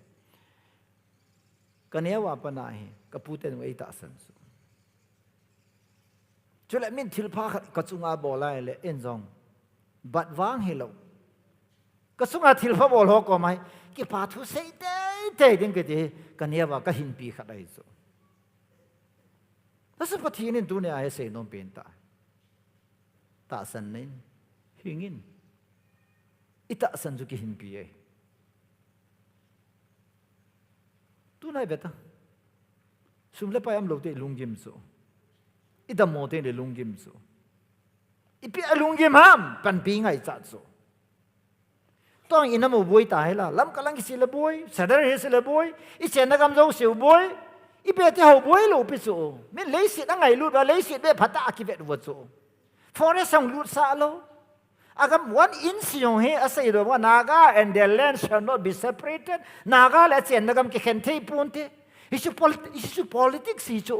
Ka neo a pat a hi ka pute nung ei tahsan chu. Chule min thilpha khat ka chunga bol a ahile, en jong bat vang hilou, ka chunga thilpha bol ho koma hi kipa thu sei teitei ding kiti hi ka neo a ka hinpi khat ahi chu. Tahsa Pathen in tunia hi seinom pen tah. Tahsan in, hing in. I tahsan chu kihinpi e. Tunai beta. Sum le pai umlou te lunggim chu, i dammo te le lunggim chu, ipi a lunggim ham, panpi ngaichat chu. Tong in a mu boi ta hi la, Lamka lang kisi le boi, Sadar Hills le boi, i chenna gam jouse u boi, i bete ho boi lou pi chu. Min leiset a ngailut uva, leiset beh phat a kivet uva chu. Forest hung lutsah lou. Agam one inch jong hi asei lou va, Naga and their land shall not be separated. Naga le chenna gam kikhen thei ponte. Hichu polit-, hichu politics hi chu.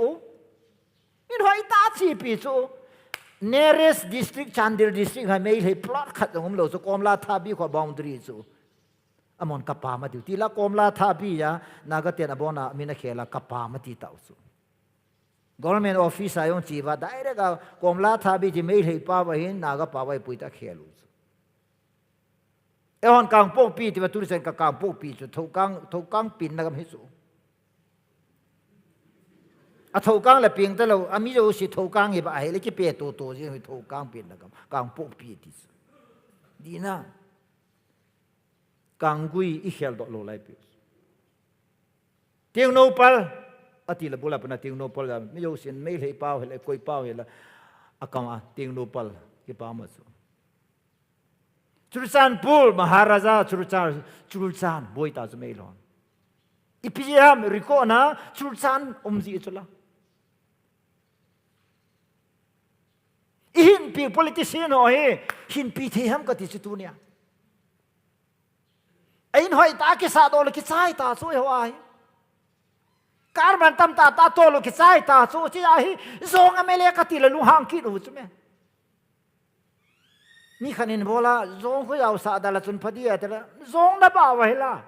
Min hoi ta chi pi chu. Nearest district, Chandel district, ha Meitei plot khat jong umlou chu, Komla Thapi kho boundary chu. Amon Kapam ati u. Ti la Komla Thapi a, Naga ten abon a min akhel a Kapam ati tau chu. Government office a jong chi uva, direct a Komla Thapi ti Meitei pao ahin, Naga pao a ipui ta khel u chu. Eihon Kangpokpi ti uva, tuni chan ka Kangpokpi chu, Thoukang, Thoukang penna gam hi chu. A Thoukang le peng talou, a mi jouse Thoukang hi ba ahile kipe toto jing hi Thoukang penna gam, Kangpokpi ti chu. Dina. Kanggui i khel doh lou lai pi. Tengnoupal, ati la bula pana Tengnoupal a, mi jousen Meitei pao hile, koi pao hile, akam a Tengnoupal kipao ma chu. Churachandpur, Maharaja, Churachan, Churachan, boi ta chu Meilhon. Ipi jeh ham, record na, Churachan um ji chu la. I hinpi politician ho hi, hinpi thei ham kati chu tunia. Ahin hoi ta kisa doh le kichai ta chu eiho ahi. Car man tam ta ta toh le kichai ta chu chi ahi. Jong M L A kati le lunghang kit u chu me. Mi khat in bol a, jong khu jaosah dal a chun pha di ati la, jong na ba uva hi la.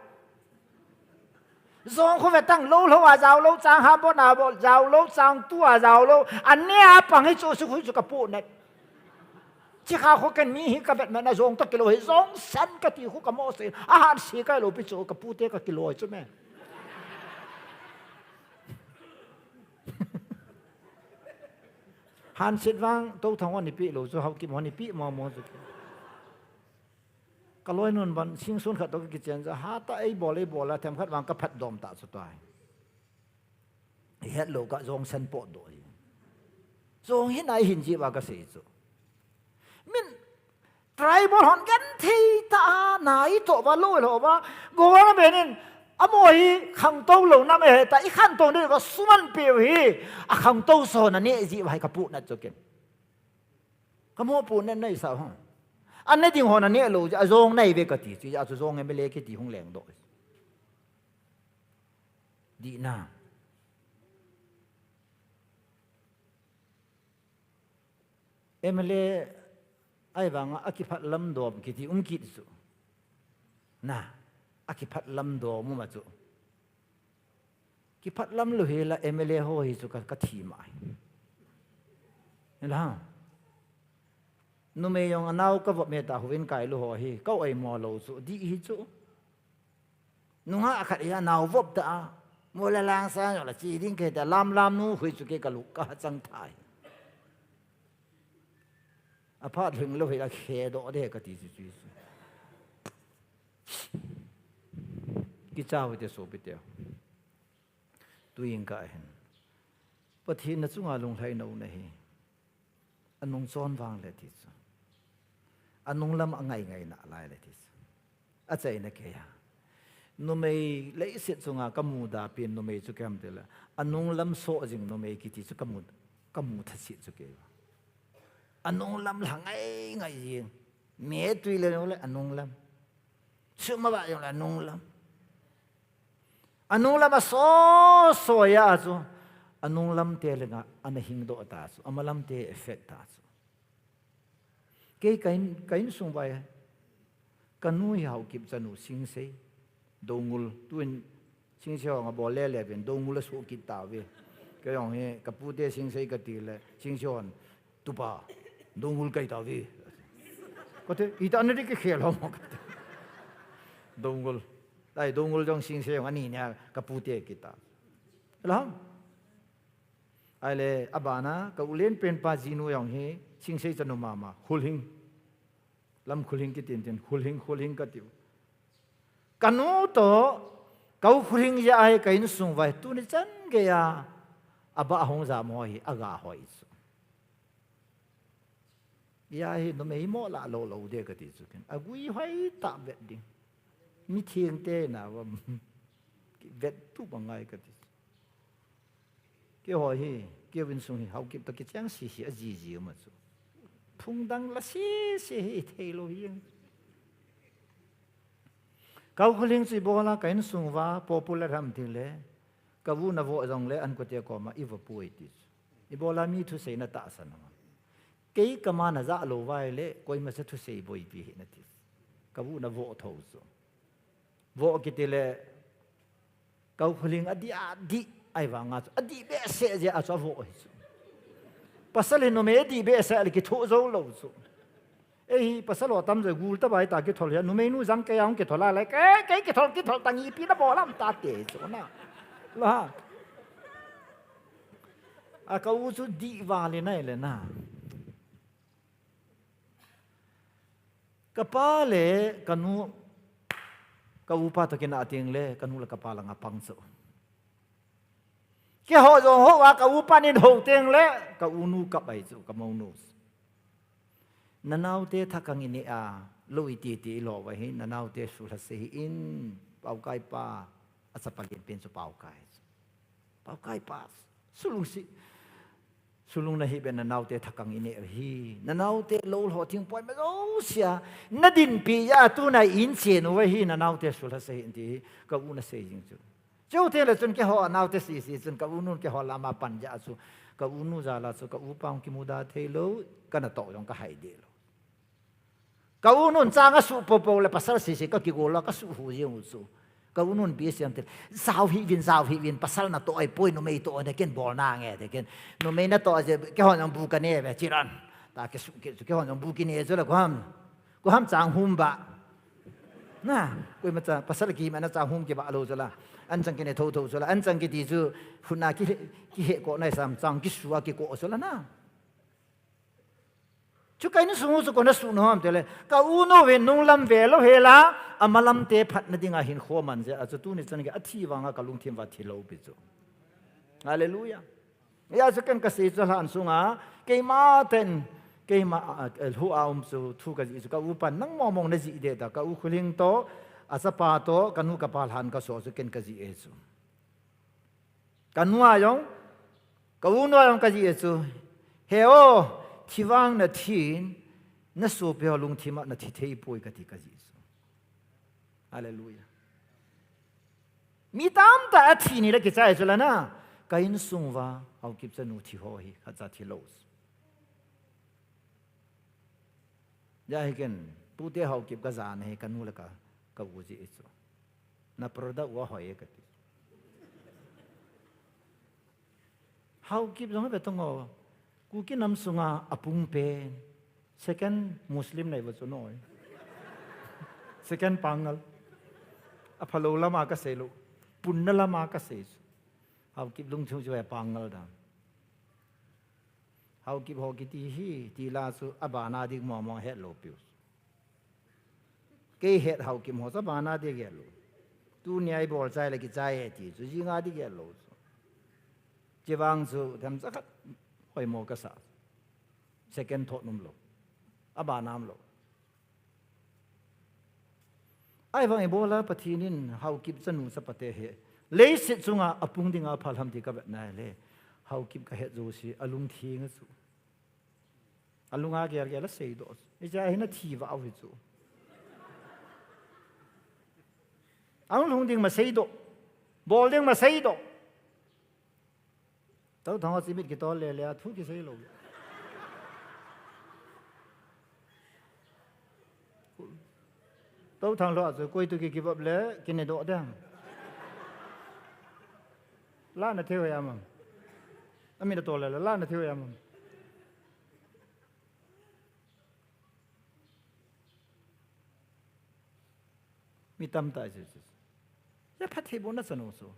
Jong khu ve tang lou lou a jao lou, chang ha bon a bol, jao lou, chang tu a jao lou, an ne a pang hi chu, chu khu chu ka pu nat. Chi kha khu ken mi hi ka vet man a jong to kilo hi, jong san kati khu ka mo se, a han si ka lou pi chu ka pute ka kilo chu me. Hanset vang, Touthang hon ipi lou chu, Haokip hon ipi mo mo chu. Ka loinun ban, singsun khat to ka kichen chu, ha ta ei bol, ei bol a, themkhat vang ka phat dom ta chu tai. I het lou ka jong san pot doh hi. Jong hi nai hin ji uva ka sei chu. Min, tribal hon genthei ta a, nai to uva, lou lou uva, government in, amo hi khangtou lou nam e ta, i khantou ni uva, suman peh u hi, a khangtou so na ne ji uva hi ka pu nat chu ken. Ka mo pu nat nai sa hon. An ne ding hon a ne lou, a jong nai ve kati, chu a chu jong M L A kiti hung leng doh. Dina. M L A ahivang a kiphat lam dom kiti um kit chu. Na, a kiphat lam dom um a chu. Kiphat lam lou hi la M L A ho hi chu ka, ka thi ma hi. Ni la. Numei jong a nao ka vop me ta hu in kai lou ho hi, ka oi mo lou chu, di hi chu. Nungah khat hi a nao vop ta a, mo la lang sa nyo la chi ding ke ta lam lam nu hui chu ke ka lu ka chang thai. A phat hling lou hi la khe doh de ka ti chu chu. Kicha hu te so pi te. Tuin ka hin. Pathen na chunga lunglhai na u na hi. A nung chon vang le ti chu. A nung lam a ngai ngai na lai le ti chu. A chaina kei a. Numei leiset chunga ka mu da pen numei chu kem te la. A nung lam so jing numei kiti chu ka mu, ka mu tha sit chu kei. A nung lam la ngai ngai jing. Metui le jong le anung lam. Sum ava jong le anung lam. Anung lam a so so a chu. Anung lam te le nga ana hing doh ta chu. Ama lam te effect ta chu. Kei ka in, ka insung vai. Ka nu hi Haokip chanu Singsei. Dongul, tuin Singsei hon abol le le uvin, Dongul asuh kit tauve. Kei jong hi, ka pute Singsei kati le, Singsei hon, tupa, Dongul kahi tauve. Kati, ita na di kikhel ho mo kati. Dongul. Ai, Dongul jong Singsei jong ani nia ka pute kit ta. Lam. Ahile, abana, ka u lenpen pa jinu jong hi, Singsei chanu mama, Khulhing. Lam Khulhing kitin tin, Khulhing, Khulhing katiu. Ka nu toh, ka u Khulhing jeh a hi ka insung vai, tuni chan geiya, abah hung jam ho hi, aga hoi chu. Hia hi numei mo lah lou lou de kati chu ken. Agui hoi tah vet ding. Mi theng te na va vet tup angai kati chu. Keiho hi, kei insung hi, Haokip toh kicheng sese a jiji um a chu. Phung dang la sese hi thei lou hi. Ka u Khulhing chu ibola ka insung uva popular ham ti le, ka u na voh jong le an kote koma i va pui ti chu. Ibola mi thusei na tahsan ham. Kei ka ma na ja lou vai le, koima cha thusei boipi hi na ti. Ka u na voh tho chu. Voh kiti le, ka u Khulhing adih adih, ahivanga chu, adih behseh jeh a chu avoh hi chu. Pasal hi numei adih behseh le kithoh jou lou chu. Ei hi pasal ho tam jeh gul ta bai ta kithol hi, numei nu jang kei a hung kithol a le, kei, kei kithol, kithol tang ipi na bol ham ta te chu na. La. A ka u chu dih val in ahile na. Ka pa le ka nu, ka upa toh kinah teng le, ka nu le ka pa langa pang chu. Keiho jong ho a ka upa nin ho teng le, ka u nu kap ahi chu, ka monu. Na naote thakang i neh a, lou i ti ti i lo uva hi, na naote sulha sei hih in, Paokai pa, a chapa lenpen chu Paokai chu. Paokai pa, sulungsi. Sulung na hih beh na naote thakang i neh u hi. Na naote lou lhoh thingpoi ma jouse a. Na dinpi a tuna i in chen uva hi na naote sulha sei hih in ti hi. Ka u na sei jing chu. Chu teng le chun keiho a naote sese chun ka u nun keiho lama pan jeh a chu. Ka u nu jal a chu ka upa hung kimuda thei lou. Ka natoh jong ka hai deh lou. Ka u nun chang a suh popo le pasal sese ka kigol a ka suh hu jeng u chu. Ka u nun pi siam til. Jao hih vin, jao hih vin, pasal natoh ahi poi, numei toh ahi, ken bol nange, te ken. Numei natoh ahi, keiho jong bu ka ne ve, chiran. Ta kisuh kit chu, keiho jong bu kine chu le, koiham. Koiham chang hum ba. Na, koima cha, pasal kiman a chang hum kiba lou chu la. An chang kine tho tho chu la, an chang kiti chu, huna ki, kihe ko nai sam, chang kisu a kiko chu la na. Chu ka insung u chu kona suh nom ham tile, ka u nu vin nung lam ve lou hel a, ama lam te phatna dinga hin kho man jeh a chu tuni chan gei a thi vanga ka lungthim uva thi lou pi chu. Hallelujah. Hia chu ken ka sei chu lhan sunga, keima ten, keima, a, a, lhu a um chu thu ka jih chu ka upan nang mong mong na jih de ta, ka u Khulhing toh, a chapa toh, ka nu ka pa lhan ka so chu ken ka jih e chu. Ka nu a jong, ka u nu a jong ka jih e chu. He o, thi vang na thin, na sopi ho lungthim a na thi thei poi ka ti ka jih chu. Hallelujah. Mi tamtah a thi ni le kichai chu la na. Ka insung uva, Haokip chanu thi ho hi, khat cha thi lou. Hia hi ken, pute Haokip ka ja na hi, ka nu le ka, ka u jeh chu. Na product u ahoi e ka ti. Haokip jong ve tong o. Kuki nam sunga apung pen. Second Muslim nei va chu noi. Second Pangal. Aphalou lama ka sei lou. Punna lama ka sei chu. Haokip lungthim chu ve Pangal dan. Haokip ho kiti hi, ti la chu abana dik mong mong het lou piu. Kei het Haokip ho chu abana dik het lou. Tunia i bol chai le kichai e ti chu, jinga dik het lou chu. Chuvang chu, themcha khat hoimo ka sa. Second thought um lou. Abana um lou. Ahivang ibola Pathen in Haokip chanu chapa te hi leiset chunga apung dinga aphal ham ti ka vetna le. Haokip ka het jouse alungtheng a chu. Alunga gel gel asei doh. Hiche hi nathi vah u hi chu. Ahung lhung ding ma sei doh. Bol ding ma sei doh. Tou thang a chimit kitol le le a thu kisei lou. Tou thang lou a chu koi tu ki give up le kine doh ding. La na thei ho ya mam. Ami na tol le la na thei ho ya mam. Mi tamtah chu chu. Ya phattheiboh na chan u chu.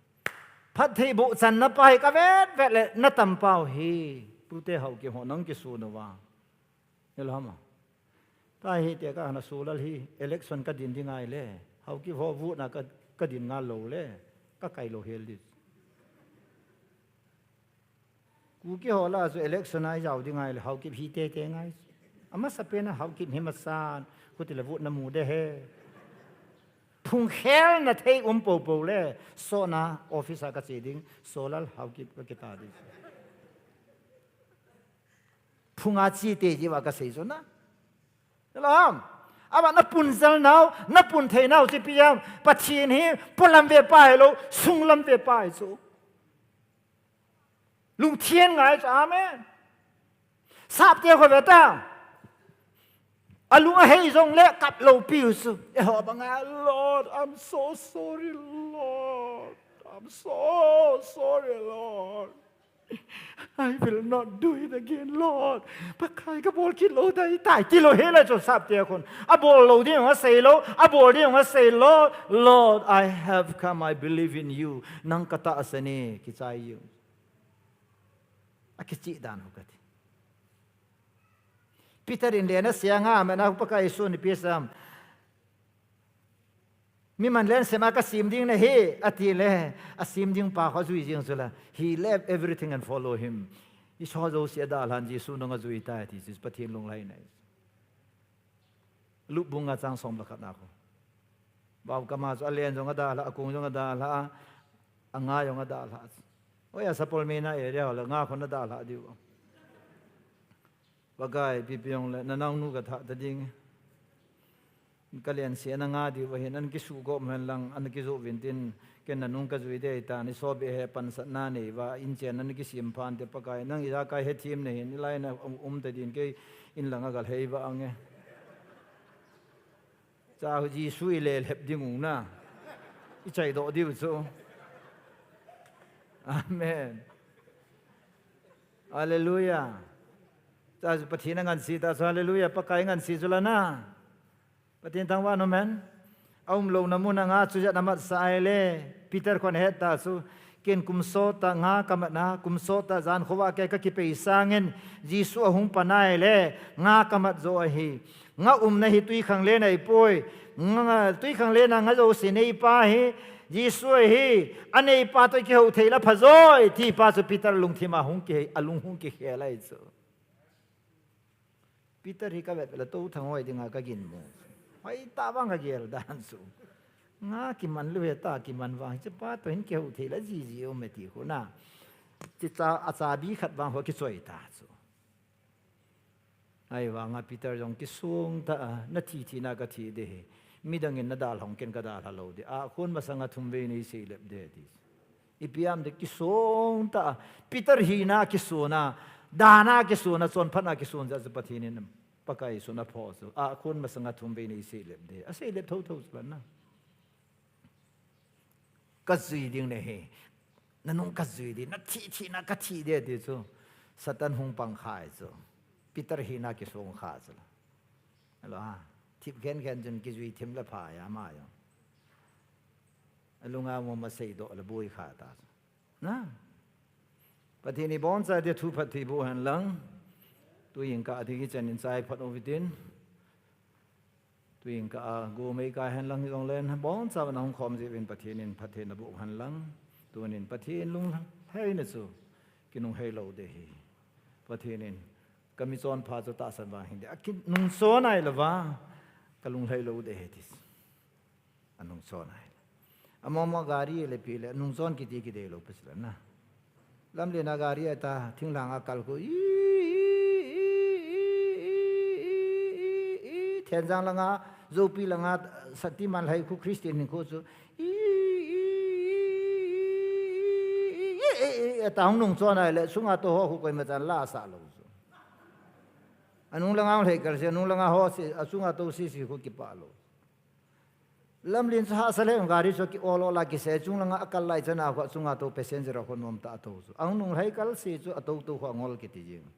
Phattheiboh channa pa hi ka vet vet le na tam pau hi. Tute Haokip ho nang kisun uva. Nilham a. Tahi te ka na Solal hi election ka din ding ngai le. Haokip ho vote na ka, ka din ngal lou le. Ka kai lou hel di. Kuki ho la chu election a i jao ding ngai le, Haokip hi tete ngai. Amasapen a Haokip hi masan, khuti le vote na mu de he. Phungkhel na thei um popo le, sona office a ka che ding, Solal Haokip ka kita ding. Phunga chi te ji va ka sei chu na. Hello. Ava na pun jal nau, na pun thei nau chi pi jam. Pathen hi polam ve pa hi lou, sunglam ve pa hi chu. Lungthiang ngai chu, amen. Sapte kho ve ta. Alung ahei jong le kap lou pi u chu. Eiho banga, Lord, I'm so sorry, Lord. I'm so sorry, Lord. I will not do it again, Lord. Pakai ka bol kit lou dai tai, ti lou hel a chu sapte khun. A bol lou ding a sei lou, a bol ding a sei lou. Lord, I have come, I believe in you. Nang ka tahsan e, kichai u. A kichih dan u kati. Peter in le na sia nga, ma na Pakai sun pi sam. Mi man len sema ka sim ding na hi, ati le, a sim ding pa kho jui jing chu la. He left everything and follow him. I so jo sia da lan Jesu nung a jui tai ti, Pathen lunglai nai. Luke bung nga chang som le khat na kho. Bau kama chu a len jong a dalha, a kung jong a dalha, a nga jong a dalha. Oi, a sapol me na area ho le nga khun a dalha diu. Pakai, ipi pi jong le, na naonu ka tha ta ding. Ka len sia na nga diu va hin, an kisu gom hen lang, an kijo vin tin, Ken nanung ka jui dei tan, i so be he pansatna nei va, in chen nan kisim phan te Pakai, nang ijakai hethem nei hin, i lai na um, um ta din kei in lang a gal hei va ange. Cha hu Jesu i le lhep ding u na. I chai doh diu chu. Amen. Hallelujah. Cha chu Pathen a ngansi ta chu, hallelujah, Pakai ngansi chu la na. Pathen thangvah in um hen. A um louna mun a nga chu jat a mat sa ai le. Peter khun het ta chu. Ken kum sot a nga ka mat na, kum sot a jan khovah kei ka kipei sangin Jesu a hung pan ai le. Nga ka mat jo ahi. Nga umna hi twikhanglen ahi poi. Nga, twikhanglen a nga jouse nei pa hi. Jesu ahi. A nei pa toh kihou thei la pha joi. Ti pa chu Peter lungthim a hung kihei, a lung hung kikhel ai chu. Peter hi ka vet le tou thang hoi dinga ka gin mu. Hoi ta vang ka gel dan chu. Nga kiman lou he ta kiman vang. Hiche pa toh hin kihou thei la jiji um e ti khu na. Hiche cha, a chabi khat vang ho kichoi ta chu. Ahivanga Peter jong kisong ta a, na thi thina ka thi ding hi. Midang in na dalha hung ken ka dalha lou ding. A khun masanga thum vei nei sei lep ding ti. Ipi ham ti kisong ta a. Peter hina kisona, dana kisona, chonphatna kisona chu Pathen in Pakai sun a pho chu. A khun masanga thum vei nei sei lep ding. A sei lep tho tho chu la na. Ka jui ding nei hi. Nanung ka jui ding, na thi thina ka thi ding ti chu. Satan hung pang khai chu. Peter hina kisong kha chu la. Hello, ha. Thip khen khen chun kijui thim le pha ya ma yo. Alunga mo ma sei doh le boi kha ta chu. Na. Pathen in ibon cha dia thu phat thei boh hen lang. Tuin ka ding ichan in chai phat u vitin. Tuin ka a, go mei ka hen lang hi jong len, bon cha na hung khom ji vin Pathen in phatthei na boh hen lang. Tunin Pathen lunglhai na chu, kinunghei lou ding hi. Pathen in, ka mi chonpha chu tahsan vang hin ding. A kinung chon ai lou va, ka lunglhai lou ding hi ti. A nung chon ai. Amo mo gari le pi le, nung chon kiti kidei lou pa sila na. Lamlen a gari a ta, thinglhang a kal khu, i, i, Khenjang langa, Zopi langa, Shaktiman Lhaikhu Christian hinkho chu, i, i, i, i, i, i, i, i, ta hung nung chon ahile, sunga tou ho khu koima chan la sa lou chu. Anung langa hung lhai kal se, anung langa ho se, achunga tou se se khu kipah lou. Lamlen chu hahsa le gari chu ki ol ol a kise, chung langa akal lai chana khu achunga tou passenger a khu nom ta tou chu. Ahung nung lhai kal se chu atou tou khu angol kiti jing.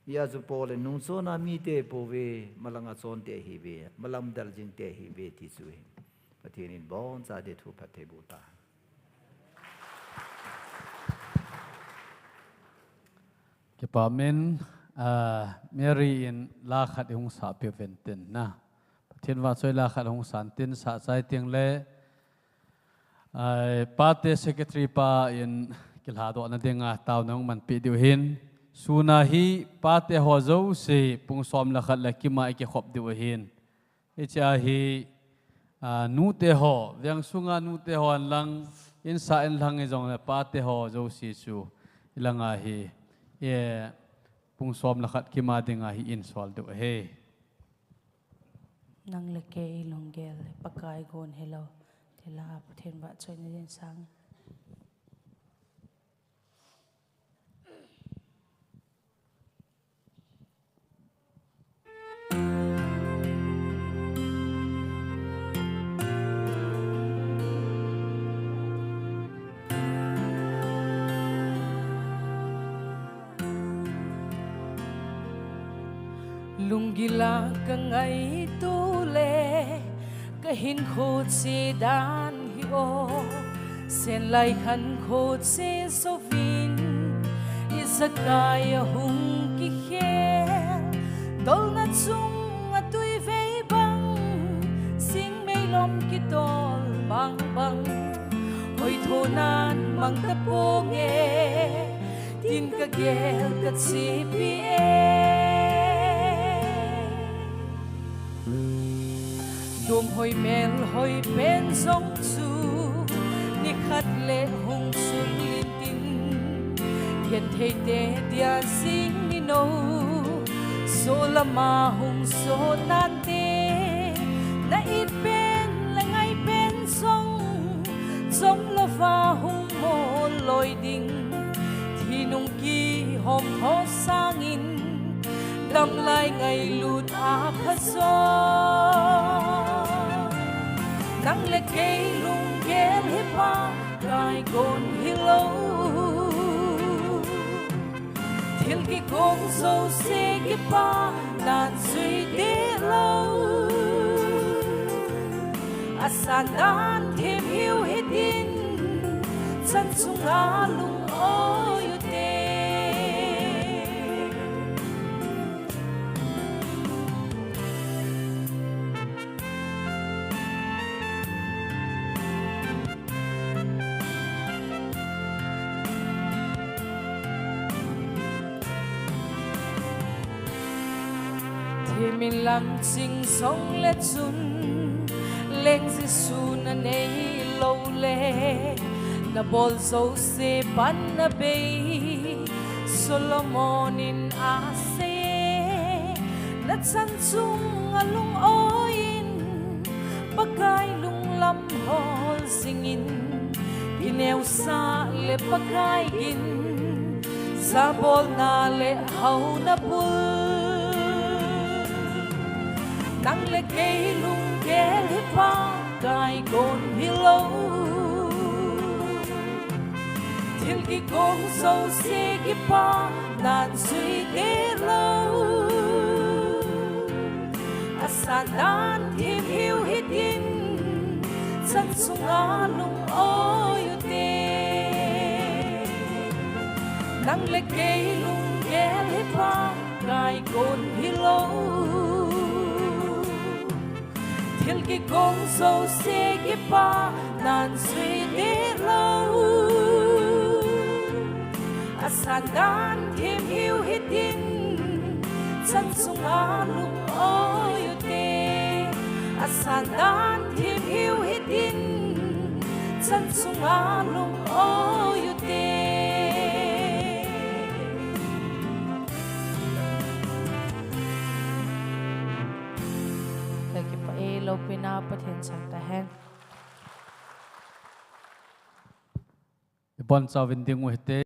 Hia chu Paul in nungchon a mite pouve, malang a chonte ahiuve, malam dal jingte ahiuve ti chu ahi. Pathen in boncha ding thu phatthei boh tahen. Kipah in, ah, Mary in la khat ihung sah peh uvin tin na. Pathen vahchoi la khat hung san tin sah chai teng le, Ai, pate secretary pa in kilhadohna dinga taona hung manpeh diu ahin. Sun a hi pate ho jouse pung som le khat le kim a ikikhop diu ahin. Hiche a hi, a, nute ho, veng sunga nute ho hen lang, insah inlhang hijongle pate ho jouse chu ilang a hi, e, pung som le khat kim a dinga hi insol diu ahi. Nang le kei lunggel hi Pakai gon hilou, ti la Pathen vahchoina din sang. Lunggil a ka ngaito le ka hinkho che dan hi o, sen lai khankho che sovin ijakai a hung kikhel, tolna chung a tui vei bang, sing meilom kitol bang bang, hoithonan mang ta ponge, tin ka gel ka chepi e. Dom hoi mel hoi pen jong chu, nikhat le hung sul intin, genthei te dia jing ni no, solam a hung sot nante, na it pen le ngai pen jong, chom louva hung mo loi ding, thi nung kihom ho sangin, damlai ngailut a pha jo. Nang le kei lunggel hi Pakai gon hilou, thil kigong jouse kipa nan jui deh lou. Asan dan thim hiu hitin, chan chunga lung-oi ute. Thimin lang ching jong le chun, leng Jesu na nei lou le, na bol jouse pan na bei, Solomon in asei, na chan chunga lung-oi in, Pakai lunglam hol jingin, kineosah le Pakai gin, jabolna le haona bul. Nang le kei lunggel hi Pakai gon hilou, thil kigong jouse kipa nan jui deh lou. Asan dan thim hiu hitin, chan chunga lung-oi ute. Nang le kei lunggel hi Pakai gon hilou, thil kigong jouse kipa nan jui deh lou. Asan dan thim hiu hitin, chan chunga lung-oi ute. Asan dan thim hiu hitin, chan chunga lung-oi ute. Loupina Pathen chang tahen. Ibonchauvin ding u hite,